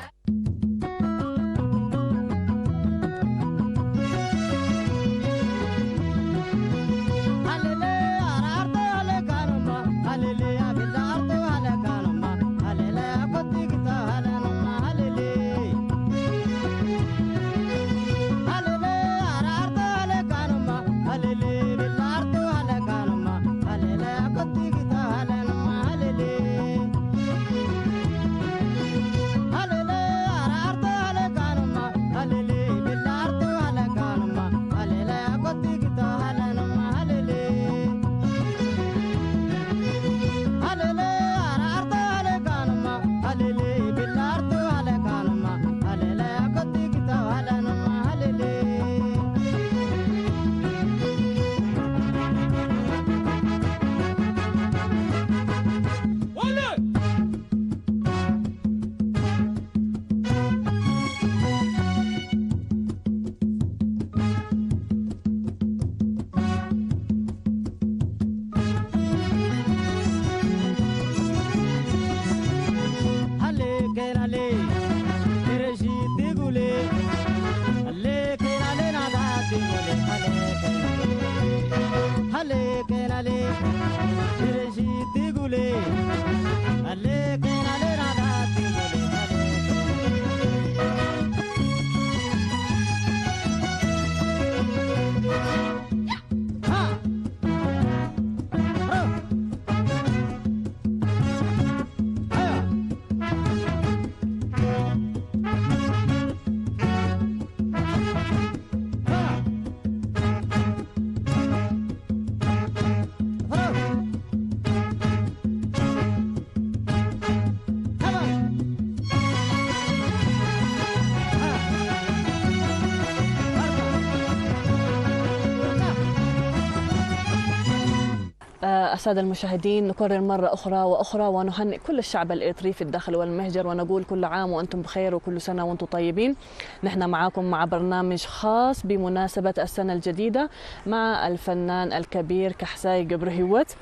آه، السادة المشاهدين، نكرر مرة أخرى وأخرى ونهنئ كل الشعب الإريتري في الداخل والمهجر، ونقول كل عام وأنتم بخير وكل سنة وأنتم طيبين. نحن معاكم مع برنامج خاص بمناسبة السنة الجديدة مع الفنان الكبير كحساي قبر هوت.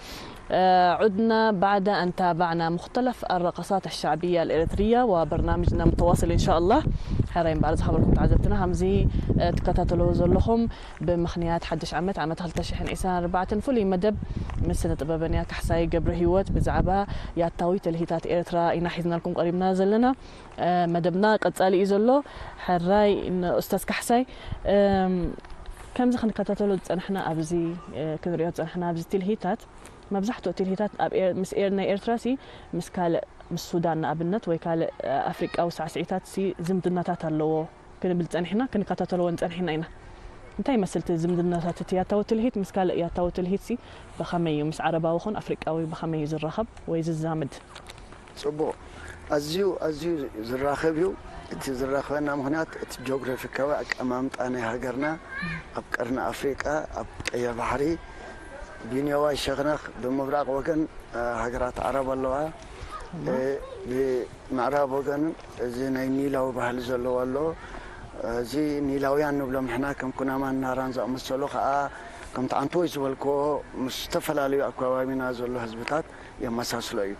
آه، عدنا بعد أن تابعنا مختلف الرقصات الشعبية الإريترية، وبرنامجنا متواصل إن شاء الله. ሕራይ እምበኣር ዝኸበርኩም ተዓዘብትና፣ ከምዚ፣ እ፣ ትከታተልዎ ዘለኹም ብምኽንያት ሓድሽ ዓመት፣ ዓመት ክልተ ሽሕን ዕስራን ኣርባዕተን ፍሉይ መደብ ምስ ስነ ጥበበኛ ካሕሳይ ገብረ ህይወት ብዛዕባ ያታዊ ትልሂታት ኤርትራ ኢና ሒዝናልኩም ቀሪብና ዘለና። እ፣ መደብና ቀጻሊ እዩ ዘሎ። ሕራይ ንኡስታዝ ካሕሳይ፣ እም፣ ከምዚ ክንከታተሎ ዝጸናሕና ኣብዚ፣ እ፣ ክንሪኦ ዝጸናሕና ኣብዚ ትልሂታት፣ መብዛሕትኡ ትልሂታት ኣብ ኤር-፣ ምስ ኤር-፣ ናይ ኤርትራሲ ምስ ካልእ፣ ምስ ሱዳን ንኣብነት፣ ወይ ካልእ፣ እ፣ ኣፍሪቃዊ ሳዕስዒታትሲ ዝምድናታት ኣለዎ ክንብል ጸኒሕና፣ ክንከታተልዎ ጸኒሕና ኢና። እንታይ ይመስል እቲ ዝምድናታት እቲ ያታዊ ትልሂት ምስ ካልእ ያታዊ ትልሂትሲ ብኸመይ እዩ? ምስ ዓረባዊ ኹን ኣፍሪቃዊ ብኸመይ እዩ ዝራኸብ ወይ ዝዛመድ? ጽቡቕ። ኣዝዩ፣ ኣዝዩ ዝራኸብ እዩ። እቲ ዝራኸበና ምኽንያት እቲ ጂኦግራፊካዊ ኣቀማምጣ ናይ ሃገርና ኣብ ቀርኒ ኣፍሪቃ፣ ኣብ ቀይሕ ባሕሪ፣ ብኒዮባይ ሸነኽ ብምብራቕ ወገን፣ እ፣ ሃገራት ዓረብ ኣለዋ። እ፣ ብምዕራብ ወገን እዚ ናይ ኒላዊ ባህሊ ዘለዎ ኣሎ። እዚ ኒላውያን ንብሎም ንሕና ከም ኩናማን ናራን ዝኣመሰሉ ከኣ ከምቲ ዓንተቦይ ዝበልክዎ ምስ ዝተፈላለዩ ኣብ ከባቢና ዘሎ ህዝብታት የመሳስሎ እዩ።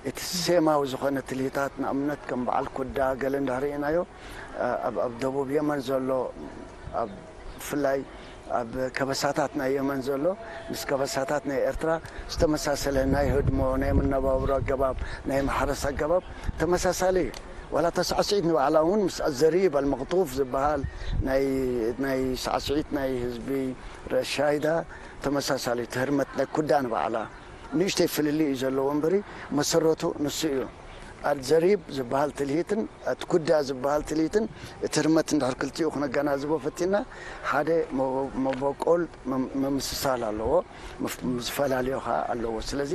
እቲ ሴማዊ ዝኾነ ትልሂታት ንኣብነት ከም በዓል ኩዳ ገለ እንዳ ርኢናዮ፣ ኣብ፣ ኣብ ደቡብ የመን ዘሎ፣ ኣብ፣ ብፍላይ ኣብ ከበሳታት ናይ የመን ዘሎ ምስ ከበሳታት ናይ ኤርትራ ዝተመሳሰለ ናይ ህድሞ፣ ናይ መነባብሮ ኣገባብ፣ ናይ ማሕረስ ኣገባብ ተመሳሳሊ እዩ። ዋላ እታ ሳዕስዒት ንባዕላ እውን ምስ ኣዘሪብ ኣልመቕጡፍ ዝበሃል ናይ፣ ናይ ሳዕስዒት ናይ ህዝቢ ረሻይዳ ተመሳሳሊ፣ እቲ ህርመት ናይ ኩዳ ንባዕላ ንእሽተይ ፍልልይ እዩ ዘለዎ እምበሪ መሰረቱ ንሱ እዩ። ኣልዘሪብ ዝበሃል ትልሂትን እቲ ኩዳ ዝበሃል ትልሂትን እቲ ህርመት እንድሕር ክልቲኡ ክነገናዝቦ ፈቲና ሓደ መበ-፣ መበቆል መም-፣ መምስሳል ኣለዎ፣ መፍ-፣ ዝፈላለዮ ከዓ ኣለዎ። ስለዚ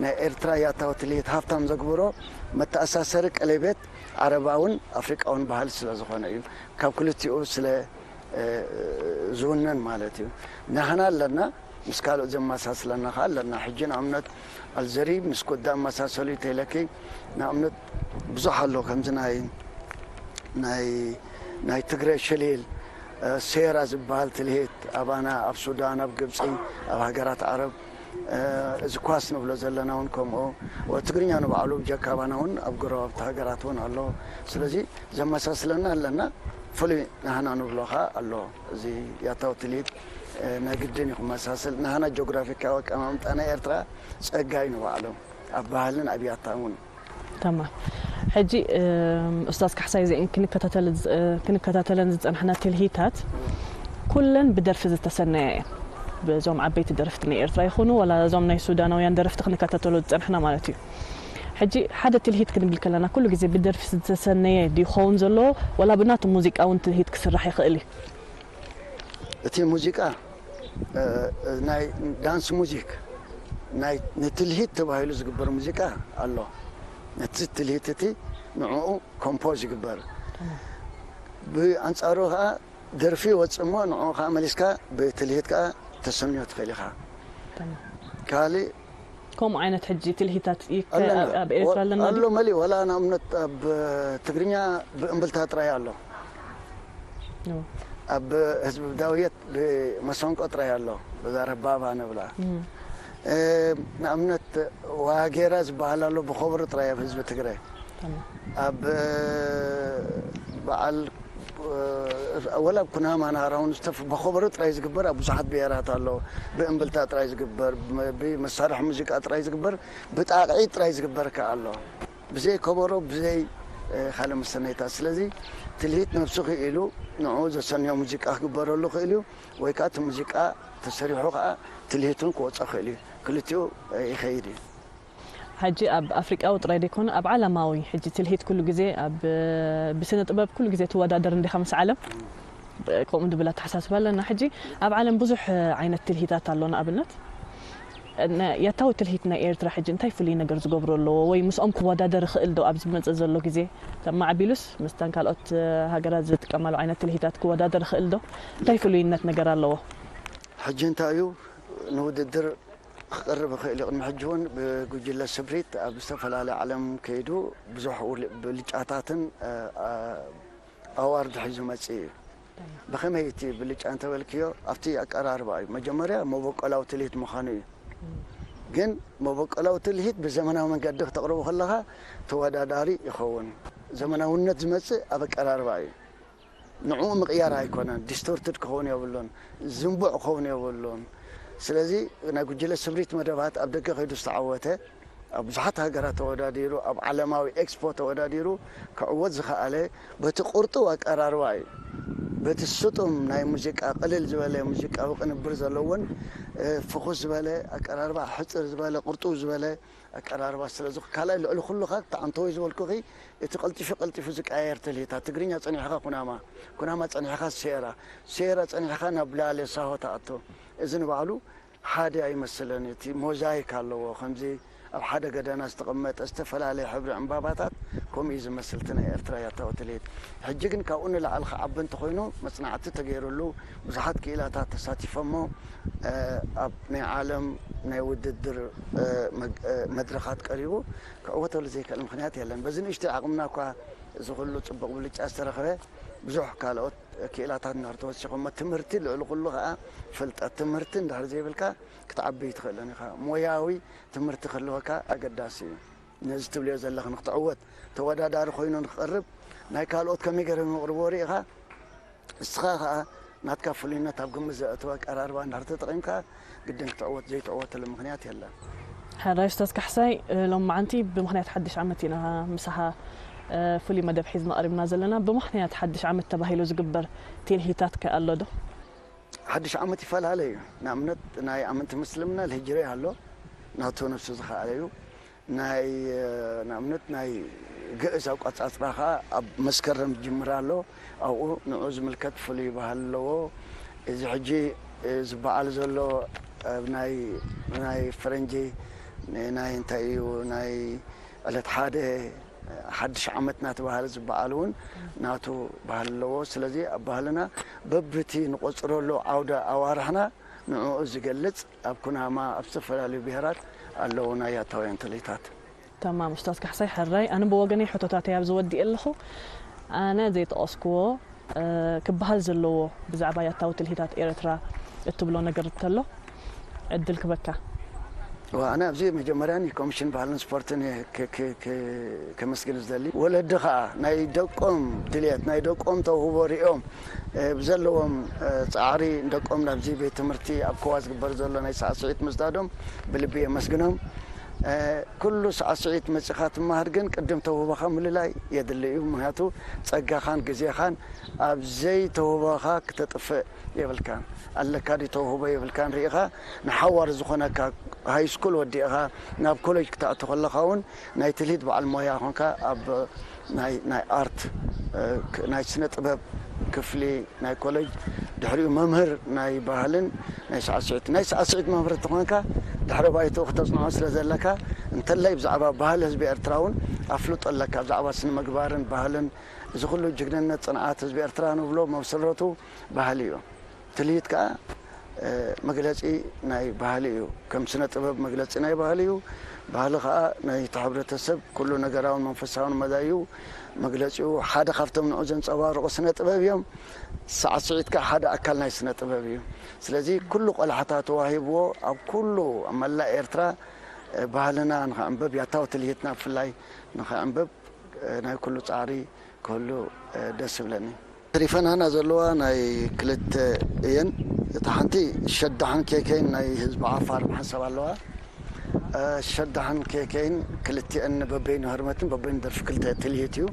ናይ ኤርትራ ያታዊ ትልሂት ሃፍታም ዘግብሮ መተኣሳሰሪ ቀለቤት ዓረባውን ኣፍሪቃውን ባህል ስለ ዝኾነ እዩ። ካብ ክልቲኡ ስለ ዝውነን ማለት እዩ። ናህና ኣለና፣ ምስ ካልኦት ዘመሳስለና ኸዓ ኣለና። ሕጂ ንኣብነት ኣልዘሪብ ምስ ኮዳ ኣመሳሰሉ ይተይለኪ። ንኣብነት ብዙሕ ኣሎ፣ ከምዚ ናይ፣ ናይ፣ ናይ ትግረ ሽሊል፣ እ፣ ሴራ ዝበሃል ትልሂት ኣባና ኣብ ሱዳን፣ ኣብ ግብፂ፣ ኣብ ሃገራት ዓረብ፣ እ፣ እዚ ኳስ ንብሎ ዘለና እውን ከምኡ። ወ-፣ ትግርኛ ንባዕሉ ብጀካ ኣባና እውን ኣብ ጎረባብቲ ሃገራት እውን ኣሎ። ስለዚ ዘመሳስለና ኣለና፣ ፍሉይ ናህና ንብሎ ኸዓ ኣሎ። እዚ ያታዊ ትልሂት፣ እ፣ ናይ ግድን እዩ ክመሳሰል። ናህና ጂኦግራፊካዊ ኣቀማምጣ ናይ ኤርትራ ጸጋ እዩ ንባዕሉ፣ ኣብ ባህልን ኣብ ያታን እውን። ተማም። ሕጂ፣ እም፣ ኡስታዝ ካሕሳይ፣ እዚአን ክንከታተል-፣ እ፣ ክንከታተለን ዝጸናሕና ትልሂታት ኩለን ብደርፊ ዝተሰነያ እየን። በዞም ዓበይቲ ደረፍቲ ናይ ኤርትራ ይኹኑ፣ ዋላ እዞም ናይ ሱዳናውያን ደረፍቲ ክንከታተሎ ዝጸናሕና ማለት እዩ። ሕጂ ሓደ ትልሂት ክንብል ከለና ኩሉ ግዜ ብደርፊ ዝተሰነየ ድዩ ክኸውን ዘለዎ፣ ዋላ ብናቱ ሙዚቃ እውን ትልሂት ክስራሕ ይኽእል እዩ? እቲ ሙዚቃ፣ እ፣ ናይ ዳንስ ሙዚክ፣ ናይ ንትልሂት ተባሂሉ ዝግበር ሙዚቃ ኣሎ። ነቲ ትልሂት እቲ ንዕኡ ኮምፖዝ ይግበር። ብኣንጻሩ ኸዓ ደርፊ ይወጽእ እሞ ንዕኡ ኸዓ መሊስካ ብትልሂት ከኣ ተሰንዮ ትኽእል ኢኻ። ተማም። ካልእ ከምኡ ዓይነት ሕጂ ትልሂታት ይከ-፣ ኣለና። ኣብ፣ ኣብ ኤርትራ ወ-፣ ኣለና ድዩ? ኣሎ መሊኡ። ዋላ ንኣብነት ኣብ ትግርኛ ብእምብልታ ጥራይ ኣሎ። ኦ። ኣብ ህዝቢ ዳውየት ብመሰንቆ ጥራይ ኣሎ። በዛ ረባባ ንብላ። እም። እ፣ ንኣብነት ዋጌራ ዝበሃል ኣሎ ብኸበሮ ጥራይ ኣብ ህዝቢ ትግረ። ተማም። ኣብ በዓል፣ ወላ ኣብ ኩናማ ናህራ እውን ዝተፍ-፣ ብኸበሮ ጥራይ ዝግበር ኣብ ብዙሓት ብሄራት ኣሎ። ብእምብልታ ጥራይ ዝግበር፣ ብ-፣ ብመሳርሒ ሙዚቃ ጥራይ ዝግበር፣ ብጣቕዒት ጥራይ ዝግበር ከኣ ኣሎ። ብዘይ ከበሮ፣ ብዘይ፣ እ፣ ካልእ መሰነይታ። ስለዚ ትልሂት ነብሱ ክኢሉ ንዕኡ ዘሰንዮ ሙዚቃ ክግበረሉ ክእል እዩ፣ ወይ ከኣ እቲ ሙዚቃ ተሰሪሑ ከኣ ትልሂት እውን ክወጾ ክእል እዩ። ክልቲኡ፣ እ፣ ይኸይድ እዩ። ሕጂ ኣብ ኣፍሪቃዊ ጥራይ ደይኮነ፣ ኣብ ዓለማዊ፣ ሕጂ ትልሂት ኩሉ ግዜ ኣብ፣ ብስነ ጥበብ ኩሉ ግዜ ትወዳደር እንዲኻ ምስ ዓለም፣ ከምኡ ድብል ኣተሓሳስባ ኣለና። ሕጂ ኣብ ዓለም ብዙሕ ዓይነት ትልሂታት ኣሎ። ንኣብነት፣ ነ-፣ ያታዊ ትልሂት ናይ ኤርትራ ሕጂ እንታይ ፍሉይ ነገር ዝገብሮ ኣለዎ? ወይ ምስኦም ክወዳደር ይኽእል ዶ ኣብዚ ዝመጽእ ዘሎ ግዜ? ተማዕቢሉስ፣ ምስታን ካልኦት ሃገራት ዝጥቀማሉ ዓይነት ትልሂታት ክወዳደር ይኽእል ዶ? እንታይ ፍሉይነት ነገር ኣለዎ? ሕጂ እንታይ እዩ ንውድድር ክቐርብ ይኽእል እዩ። ቅድሚ ሕጂ እውን ብጉጅለ ስፕሪት ኣብ ዝተፈላለየ ዓለም ከይዱ ብዙሕ ውል-፣ ብልጫታትን፣ እ፣ እ፣ ኣዋርድ ሒዙ መጽእ እዩ። ብኸመይ እቲ ብልጫ እንተበልክዮ፣ ኣብቲ ኣቀራርባ እዩ። መጀመርያ መበቆላዊ ትልሂት ምዃኑ እዩ። ግን መበቆላዊ ትልሂት ብዘመናዊ መንገዲ ክተቕርቦ ከለኻ ተወዳዳሪ ይኸውን። ዘመናውነት ዝመጽእ ኣብ ኣቀራርባ እዩ። ንዕኡ ምቕያር ኣይኮነን፣ ዲስቶርትድ ክኸውን የብሉን፣ ዝንቡዕ ክኸውን የብሉን። ስለዚ ናይ ጉጅለ ስምሪት መደባት ኣብ ደገ ከይዱ ዝተዓወተ፣ ኣብ ብዙሓት ሃገራት ተወዳዲሩ፣ ኣብ ዓለማዊ ኤክስፖ ተወዳዲሩ ክዕወት ዝኸኣለ በቲ ቁርጡው ኣቀራርባ እዩ። በቲ ስጡም ናይ ሙዚቃ፣ ቅልል ዝበለ ሙዚቃዊ ቅንብር ዘለዎን፣ እ፣ ፍኹስ ዝበለ ኣቀራርባ፣ ሕጽር ዝበለ፣ ቁርጡው ዝበለ ኣቀራርባ ስለ ዝኾ-፣ ካልኣይ ልዕሊ ኩሉ ኸኣ እቲ ዓንተወይ ዝበልኩኺ፣ እቲ ቀልጢፉ ቀልጢፉ ዝቀያየር ትልሂት፣ ትግርኛ ጸኒሕኻ ኩናማ፣ ኩናማ ጸኒሕኻ ሴራ፣ ሴራ ጸኒሕኻ ናብ ላለ ሳሆ ትኣቱ። እዚ ንባዕሉ ሓደ ኣይመስልን፣ እቲ ሞዛይክ ኣለዎ። ከምዚ ኣብ ሓደ ገደና ዝተቐመጠ ዝተፈላለየ ሕብሪ ዕምባባታት ከምኡ እዩ ዝመስል እቲ ናይ ኤርትራ ያታዊ ትልሂት። ሕጂ ግን ካብኡ ንላዕሊ ክዓቢ እንተኾይኑ መጽናዕቲ ተገይሩሉ፣ ብዙሓት ክኢላታት ተሳቲፎሞ፣ እ፣ ኣብ ናይ ዓለም ናይ ውድድር፣ እ፣ መግ-፣ እ፣ መድረኻት ቀሪቡ ክዕወተሉ ዘይክእል ምኽንያት የለን። በዚ ንእሽተይ ዓቕምና እኳ እዚ ኩሉ ጽቡቕ ብልጫ ዝተረኽበ፣ ብዙሕ ካልኦት ክኢላታት እንድሕር ተወሲኾሞ፣ ትምህርቲ ልዕሊ ኩሉ ከኣ ፍልጠት፣ ትምህርቲ እንድሕር ዘይብልካ ክትዓቢ ኣይትኽእልን ኢኻ። ሞያዊ ትምህርቲ ክህልወካ ኣገዳሲ እዩ። ነዚ ትብልዮ ዘለኺ ንክትዕወት፣ ተወዳዳሪ ኮይኑ ንክቐርብ፣ ናይ ካልኦት ከመይ ገይሮም የቕርብዎ ርኢኻ፣ እስኻ ከኣ ናትካ ፍሉይነት ኣብ ግምት ዘእተወ ኣቀራርባ እንድሕር ተጠቒምካ ግድን ክትዕወት ዘይትዕወተሉ ምኽንያት የለን። ሕራይ ኡስታዝ ካሕሳይ፣ ሎማዓንቲ ብምኽንያት ሓድሽ ዓመት ኢና ምሳኻ ፍሉይ መደብ ሒዝና ቀሪብና ዘለና። ብምኽንያት ሓድሽ ዓመት ተባሂሉ ዝግበር ትልሂታት ከ ኣሎ ዶ? ሓድሽ ዓመት ይፈላለ እዩ። ንኣብነት ናይ ኣመንቲ ምስልምና ልህጅሪ ኣሎ፣ ናቱ ነብሱ ዝኸኣለ እዩ። ናይ ንኣብነት ናይ ግእዝ ኣቋጻጽራ ኸዓ ኣብ መስከረም ዝጅምር ኣሎ። ኣብኡ ንዑ ዝምልከት ፍሉይ ባህሊ ኣለዎ። እዚ ሕጂ ዝበዓል ዘሎ ኣብ ናይ ናይ ፈረንጂ ናይ እንታይ እዩ ናይ ዕለት ሓደ ሓድሽ ዓመት እናተባህለ ዝበዓል እውን ናቱ ባህሊ ኣለዎ። ስለዚ ኣብ ባህልና በብቲ ንቆጽረሉ ዓውደ ኣዋርሕና ንዕኡ ዝገልጽ ኣብ ኩናማ ኣብ ዝተፈላለዩ ብሄራት ኣለዉ ናይ ኣታውያን ትልሂታት። ተማም ኡስታዝ ካሕሳይ ሕራይ፣ ኣነ ብወገነይ ሕቶታተይ ኣብ ዝወዲእ ኣለኹ። ኣነ ዘይጠቐስክዎ ክበሃል ዘለዎ ብዛዕባ ያታዊ ትልሂታት ኤርትራ እትብሎ ነገር እንተሎ ዕድል ክበካ። ኣነ ኣብዚ መጀመርያ ንኮሚሽን ባህልን ስፖርትን ከመስግን ዝደሊ። ወለዲ ከዓ ናይ ደቆም ድልየት ናይ ደቆም ተውህቦ ሪኦም ብዘለዎም ፃዕሪ ንደቆም ናብዚ ቤት ትምህርቲ ኣብ ከዋ ዝግበር ዘሎ ናይ ሳዕስዒት ምስዳዶም ብልቢ የመስግኖም። ኩሉ ሳዕስዒት መፂኻ ትመሃር ግን ቅድም ተውህቦኻ ምልላይ የድሊ እዩ። ምክንያቱ ፀጋኻን ግዜኻን ኣብ ዘይተውህቦኻ ክተጥፍእ የብልካን። ኣለካ ድዩ ተውህቦ የብልካን ርኢኻ ንሓዋር ዝኾነካ ሃይስኩል ወዲእኻ ናብ ኮሌጅ ክትኣቱ ከለኻ እውን ናይ ትልሂት በዓል ሞያ ኾንካ ኣብ ናይ ኣርት ናይ ስነ ጥበብ ክፍሊ ናይ ኮሌጅ ድሕሪኡ መምህር ናይ ባህልን ናይ ሳዕስዒት ናይ ሳዕስዒት መምህር እንተኾንካ ድሕሪ ባይትኡ ክተፅንዖ ስለ ዘለካ እንተላይ ብዛዕባ ባህሊ ህዝቢ ኤርትራ እውን ኣፍልጦ ኣለካ። ብዛዕባ ስነ ምግባርን ባህልን እዚ ኩሉ ጅግንነት ፅንዓት ህዝቢ ኤርትራ ንብሎ መሰረቱ ባህሊ እዩ። ትልሂት ከዓ መግለፂ ናይ ባህሊ እዩ። ከም ስነ ጥበብ መግለፂ ናይ ባህሊ እዩ። ባህሊ ከዓ ናይቲ ሕብረተሰብ ኩሉ ነገራውን መንፈሳውን መዳዩ መግለፂኡ ሓደ ካብቶም ንዑ ዘንፀባርቑ ስነ ጥበብ እዮም። ሳዕስዒት ከዓ ሓደ ኣካል ናይ ስነ ጥበብ እዩ። ስለዚ ኩሉ ቆላሕታ ተዋሂብዎ ኣብ ኩሉ ኣብ መላእ ኤርትራ ባህልና ንኸዕንበብ ያታዊ ትልሂትና ብፍላይ ንኸዕንበብ ናይ ኩሉ ፃዕሪ ክህሉ ደስ ይብለኒ። ተሪፈናና ዘለዋ ናይ ክልተ እየን። እታ ሓንቲ ሸዳሕን ኬኬይን ናይ ህዝቢ ዓፋር ሓሳብ ኣለዋ። ሸዳሕን ኬኬይን ክልቲአን በበይኑ ህርመትን በበይኑ ደርፊ ክልተ ትልሂት እዩ።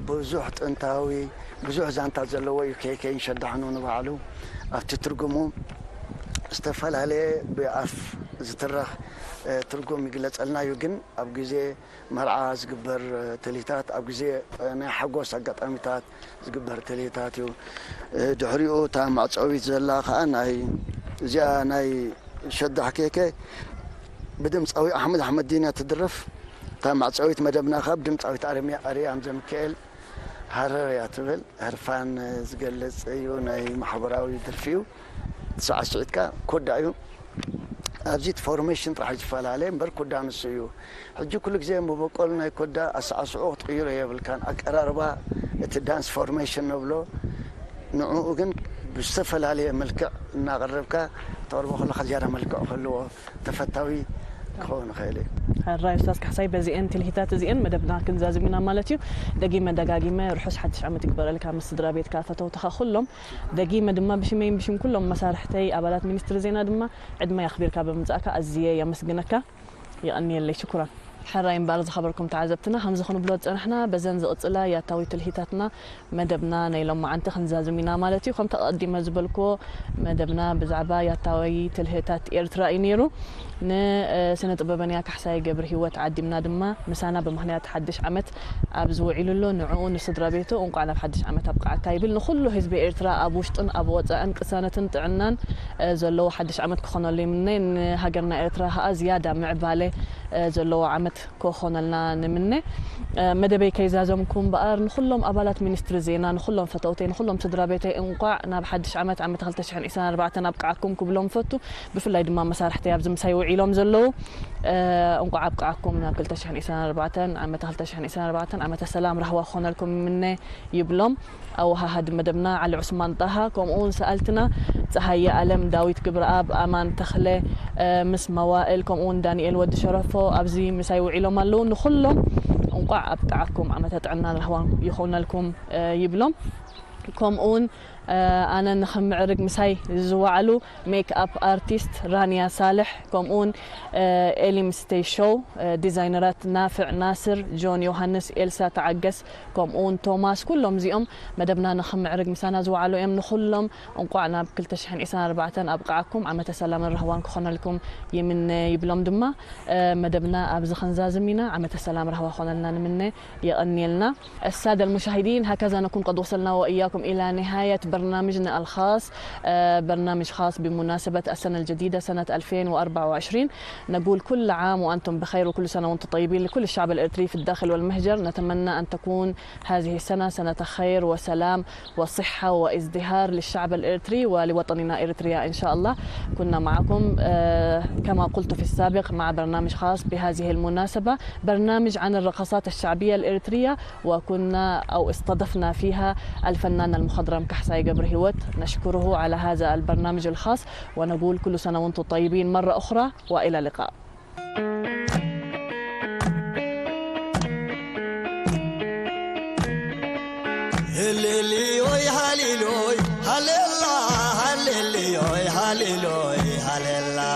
ብዙሕ ጥንታዊ ብዙሕ ዛንታ ዘለዎ እዩ። ኬኬይን ሸዳሕኑ ንባዕሉ ኣብቲ ትርጉሙ ዝተፈላለየ ብኣፍ ዝትረኽ ትርጉም ይግለጸልና እዩ። ግን ኣብ ግዜ መርዓ ዝግበር ትልሂታት ኣብ ግዜ ናይ ሓጎስ ኣጋጣሚታት ዝግበር ትልሂታት እዩ። ድሕሪኡ እታ መዕፀዊት ዘላ ከዓ ናይ እዚኣ ናይ ሸዳሕ ኬከ ብድምፃዊ ኣሕመድ ኣሕመዲን እያ ትድረፍ። እታ መዕፀዊት መደብና ከዓ ብድምፃዊት ኣርያም ዘሚካኤል ሃረር እያ ትብል። ህርፋን ዝገልፅ እዩ። ናይ ማሕበራዊ ድርፊ እዩ። ሳዕስዒትካ ኮዳ እዩ። ኣብዚ እቲ ፎርሜሽን ጥራሕ እዩ ዝፈላለ እምበር ኮዳ ንሱ እዩ። ሕጂ ኩሉ ግዜ መበቆል ናይ ኮዳ ኣሰዓስዑ ክትቅይሮ የብልካን። ኣቀራርባ እቲ ዳንስ ፎርሜሽን ንብሎ ንዕኡ ግን ብዝተፈላለየ መልክዕ እናቐረብካ ተቕርቦ ከለኻ ዝያዳ መልክዕ ክህልዎ ተፈታዊ ክኸውን ይኽእል እዩ። ሕራይ ኡስታዝ ካሕሳይ፣ በዚኤን ትልሂታት እዚኤን መደብና ክንዛዝም ኢና ማለት እዩ። ደጊመ ደጋጊመ ርሑስ ሓድሽ ዓመት ይግበረልካ ምስ ስድራ ቤትካ ፈተውትኻ ኩሎም። ደጊመ ድማ ብሽመይን ብሽም ኩሎም መሳርሕተይ ኣባላት ሚኒስትሪ ዜና ድማ ዕድመይ ኣኽቢርካ ብምምጻእካ ኣዝየ የመስግነካ። የቐንየለይ። ሽኩራን። ሕራይ እምበኣር ዝኸበርኩም ተዓዘብትና፣ ከምዚ ክንብሎ ዝጸናሕና በዘን ዝቕጽላ ያታዊ ትልሂታትና መደብና ናይ ሎማዓንቲ ክንዛዝም ኢና ማለት እዩ። ከምቲ ኣቐዲመ ዝበልክዎ መደብና ብዛዕባ ያታዊ ትልህታት ኤርትራ እዩ ነይሩ። ንስነ ጥበበኛ ካሕሳይ ገብረሂወት ዓዲምና ድማ ምሳና ብምኽንያት ሓድሽ ዓመት ኣብ ዝውዒሉ ኣሎ ንዕኡ ንስድራ ቤቱ እንቋዕ ናብ ሓድሽ ዓመት ኣብቅዓካ ይብል። ንኹሉ ህዝቢ ኤርትራ ኣብ ውሽጥን ኣብ ወጻእን ቅሳነትን ጥዕናን ዘለዎ ሓድሽ ዓመት ክኾነሉ ይምነ። ንሃገርና ኤርትራ ከኣ ዝያዳ ምዕባለ ዘለዎ ዓመት ክኾነልና ንምነ። መደበይ ከይዛዘምኩ እምበኣር ንኹሎም ኣባላት ሚኒስትሪ ዜና፣ ንኹሎም ፈተውተይ፣ ንኹሎም ስድራ ቤተይ እንቋዕ ናብ ሓድሽ ዓመት ዓመት ክልተ ሽሕን ዕስራን ኣርባዕተን ኣብቅዓኩም ክብሎም ፈቱ። ብፍላይ ድማ መሳርሕተይ ኣብዚ ምሳይ ውዒሎም ዘለዉ እንቋዕ ኣብቅዓኩም ናብ ክልተ ሽሕን ዕስራን ኣርባዕተን ዓመት ክልተ ሽሕን ዕስራን ኣርባዕተን ዓመተ ሰላም ራህዋ ክኾነልኩም ይምነ ይብሎም። ኣወሃሃዲ መደብና ዓሊ ዑስማን ጣሃ፣ ከምኡ እውን ሰኣልትና ጸሃየ ኣለም፣ ዳዊት ግብረኣብ፣ ኣማን ተኽለ ምስ መዋእል፣ ከምኡ እውን ዳንኤል ወዲ ሸረፎ ኣብዚ ምሳይ ውዒሎም ኣለዉ። ንኹሎም እንቋዕ ኣብቅዓኩም ዓመተ ጥዕናን ራህዋን ይኹነልኩም ይብሎም። ከምኡ እውን ኣነ ንኽምዕርግ ምሳይ ዝወዓሉ ሜክ ኣፕ ኣርቲስት ራንያ ሳልሕ፣ ከምኡውን ኤሊም ስቴይ ሾው ዲዛይነራት ናፍዕ ናስር፣ ጆን ዮሃንስ፣ ኤልሳ ተዓገስ፣ ከምኡውን ቶማስ፣ ኩሎም እዚኦም መደብና ንኽምዕርግ ምሳና ዝወዓሉ እዮም። ንኹሎም እንቋዕ ናብ ክልተ ሽሕን ዕስራን ኣርባዕተን ኣብቅዓኩም። ዓመተ ሰላምን ራህዋን ክኾነልኩም ይምነ ይብሎም ድማ። መደብና ኣብዚ ክንዛዝም ኢና። ዓመተ ሰላም ራህዋ ክኾነልና ንምነ። የቐንየልና። السادة المشاهدين، هكذا نكون قد وصلنا وإياكم إلى نهاية برنامجنا الخاص، آه، برنامج خاص بمناسبة السنة الجديدة سنة ألفين وأربعة وعشرين. نقول كل عام وأنتم بخير، وكل سنة وأنتم طيبين لكل الشعب الإريتري في الداخل والمهجر. نتمنى أن تكون هذه السنة سنة خير وسلام وصحة وازدهار للشعب الإريتري ولوطننا إريتريا إن شاء الله. كنا معكم، آه، كما قلت في السابق، مع برنامج خاص بهذه المناسبة، برنامج عن الرقصات الشعبية الإريترية، وكنا أو استضفنا فيها الفنان المخضرم كحساي قبر هيوت. نشكره على هذا البرنامج الخاص، ونقول كل سنة وأنتم طيبين مرة أخرى، وإلى اللقاء. هلليوي هاليلوي، هاليلا، هلليوي هاليلوي، هاليلا.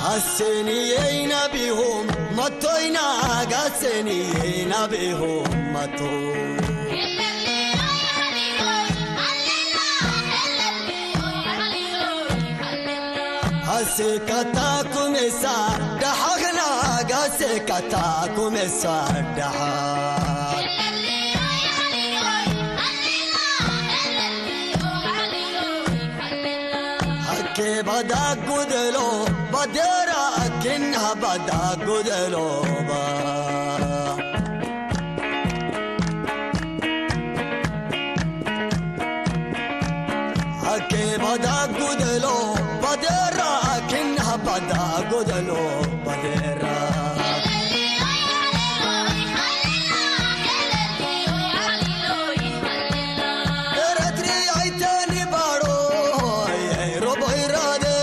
هالسنيين بهم متوينا، قاسنيين بهم متو. هسكتاكم السدحة، هنا قسكتاكم السدحة. هكي بدا قدلو بدرا، كنها بدا قدلو با. هكي بدا قدلو بدرا، كنها بدا قدلو بدرا. إرتري عيتاني بارو، روبو إرادي.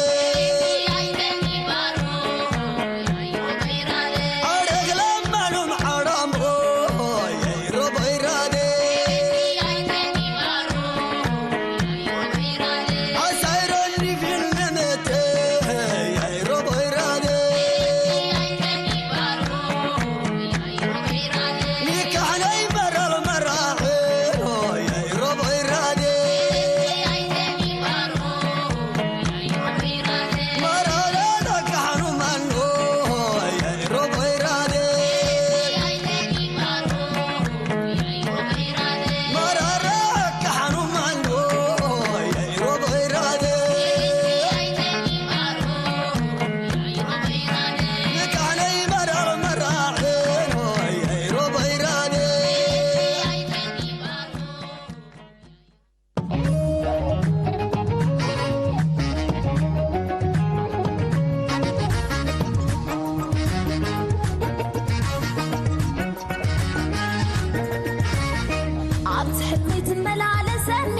ኣብቲ ሕልመይ ትመላለሰኒ፣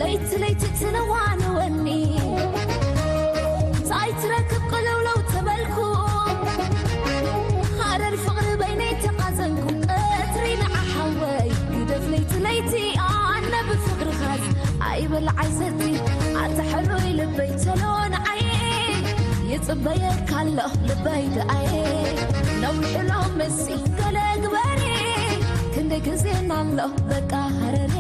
ለይቲ ለይቲ ትነዋንወኒ። እንታይ ትረክብ ቅልውለው ተበልኩ፣ ሃረር ፍቕሪ በይነይ ተቓዘንኩ። ቀትሪ ንዓ ሓወይ ግደፍ ለይቲ ለይቲ ኣነ ብፍቕርኻስ ኣይበልዕ ኣይሰቲ። ኣታ ሕሩይ ልበይ ተሎ ንዓይ ይጽበየካ ኣሎ ልበይ ደኣየ። ነዊሕ ሎምሲ ገለ ግበሪ ክንደይ ግዜና ኣሎ በቃ ሃረሬ።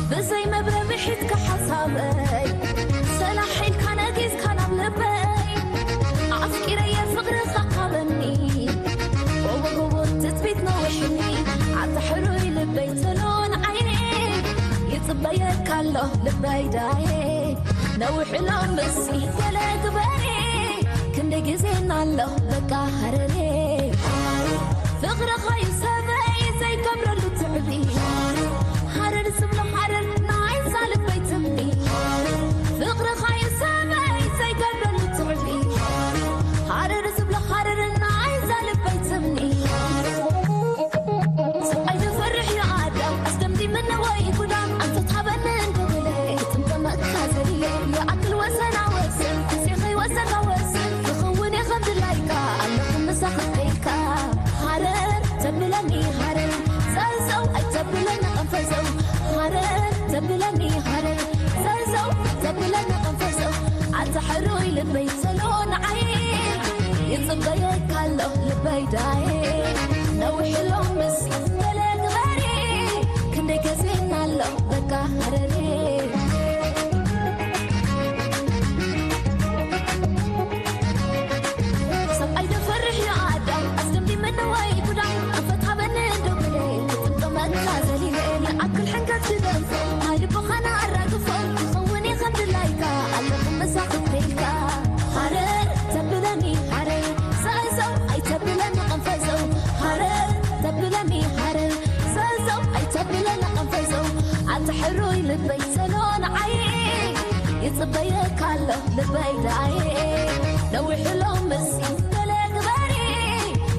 ብዘይ መብረ ምሒትካ ሓሳበይ ሰላሕ ኢልካ ነጊዝካ ናብ ልበይ። ኣፍቂረየ ፍቕርኻ ካበኒ ጎቦ ጎቦ ትጽቢት ነዊሕኒ። ኣታ ሕሩይ ልበይ ተሎ ንዓይ ይጽበየካ ኣሎ ልበይ ዳየ። ነዊሕ ሎምሲ ገለ ግበሪ ክንደይ ግዜና ኣሎ በቃ ሃረሬ። ፍቕርኻ እዩ ሰበይ ዘይከብረሉ ትዕቢ፣ ሃረር ዝብሎ ሃረር ናይዛ ልበይ ትምኒ። ፍቕርኻ እዩ ሰበይ ዘይከብረሉ ትዕቢ፣ ሃረር ዝብሎ ሃረር ናይዛ ልበይ ትምኒ። ሰብኣይ ዝፈርሕ እዩ ኣዳም ኣስደምዲምኒ ወይ ጉዳም። ኣንፈት ሃበኒ እንዶ በለ ክጥምጠመካ ዘለ ሃረር፣ ዘዘው ኣይተብለኒ ቀንፈዘው። ሃረር ተብለኒ ሃረር፣ ዘዘው ኣይተብለኒ ቀንፈዘው። ኣታ ሕሩይ ልበይ ዘሎ ንዓይ፣ ይጽበየካ ኣሎ ልበይ ዳየ። ነዊሕ ኣሎ ምስ ገለ ግበሪ፣ ክንደይ ገዜና ኣሎ በቃ ሃረሬ። ሰብኣይ ዶ ፈርሕ ዶ ኣዳም፣ ኣስደምሚ ምንዋይ ጉዳም፣ ኣፈት ሃበኒ እንዶ ብለ፣ ክጥምጠመካ ዘሊለ፣ ይኣክል ሕንከት ክደንፎ፣ ማይ ልቦኻና ኣራግፎ፣ ይኸውን እዩ ከም ድላይካ፣ ኣለኹ ምሳኹ ክብልካ። ሃረር ተብለኒ ሃረር፣ ሰእዘው ኣይተብለኒ ቀንፈዘው፣ ሃረር ተብለኒ ሃረር፣ ሰእዘው ኣይተብለኒ ቀንፈዘው፣ ኣታ ሕሩይ ልበይ ዘሎ ንዓይ፣ ይጽበየካ ኣሎ ልበይ ዳየ። ነዊሕ ኣሎ ምስ ገለ ግበሪ፣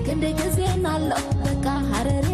ክንደይ ግዜና ኣሎ በቃ ሃረሬ።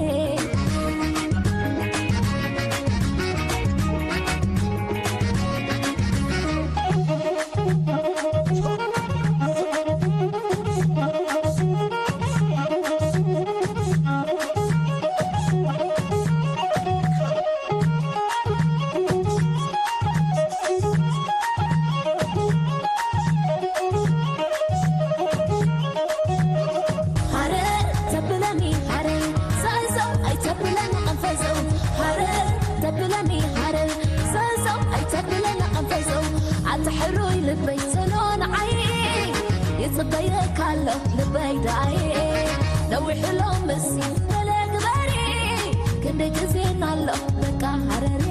ሃረር ተብለኒ ሃረር፣ ሰእዘው ኣይተብለኒ ቀንፈዘው። ሃረር ተብለኒ ሃረር፣ ሰእዘው ኣይተብለኒ ቀንፈዘው። ኣታ ሕሩይ ልበይ ዘሎ ንዓይ፣ ይጽበየካ ኣሎ ልበይ ዳየ። ነዊሕ ኣሎ ምስ ገለ ግበሪ፣ ክንደይ ግዜና ኣሎ በቃ ሃረሬ።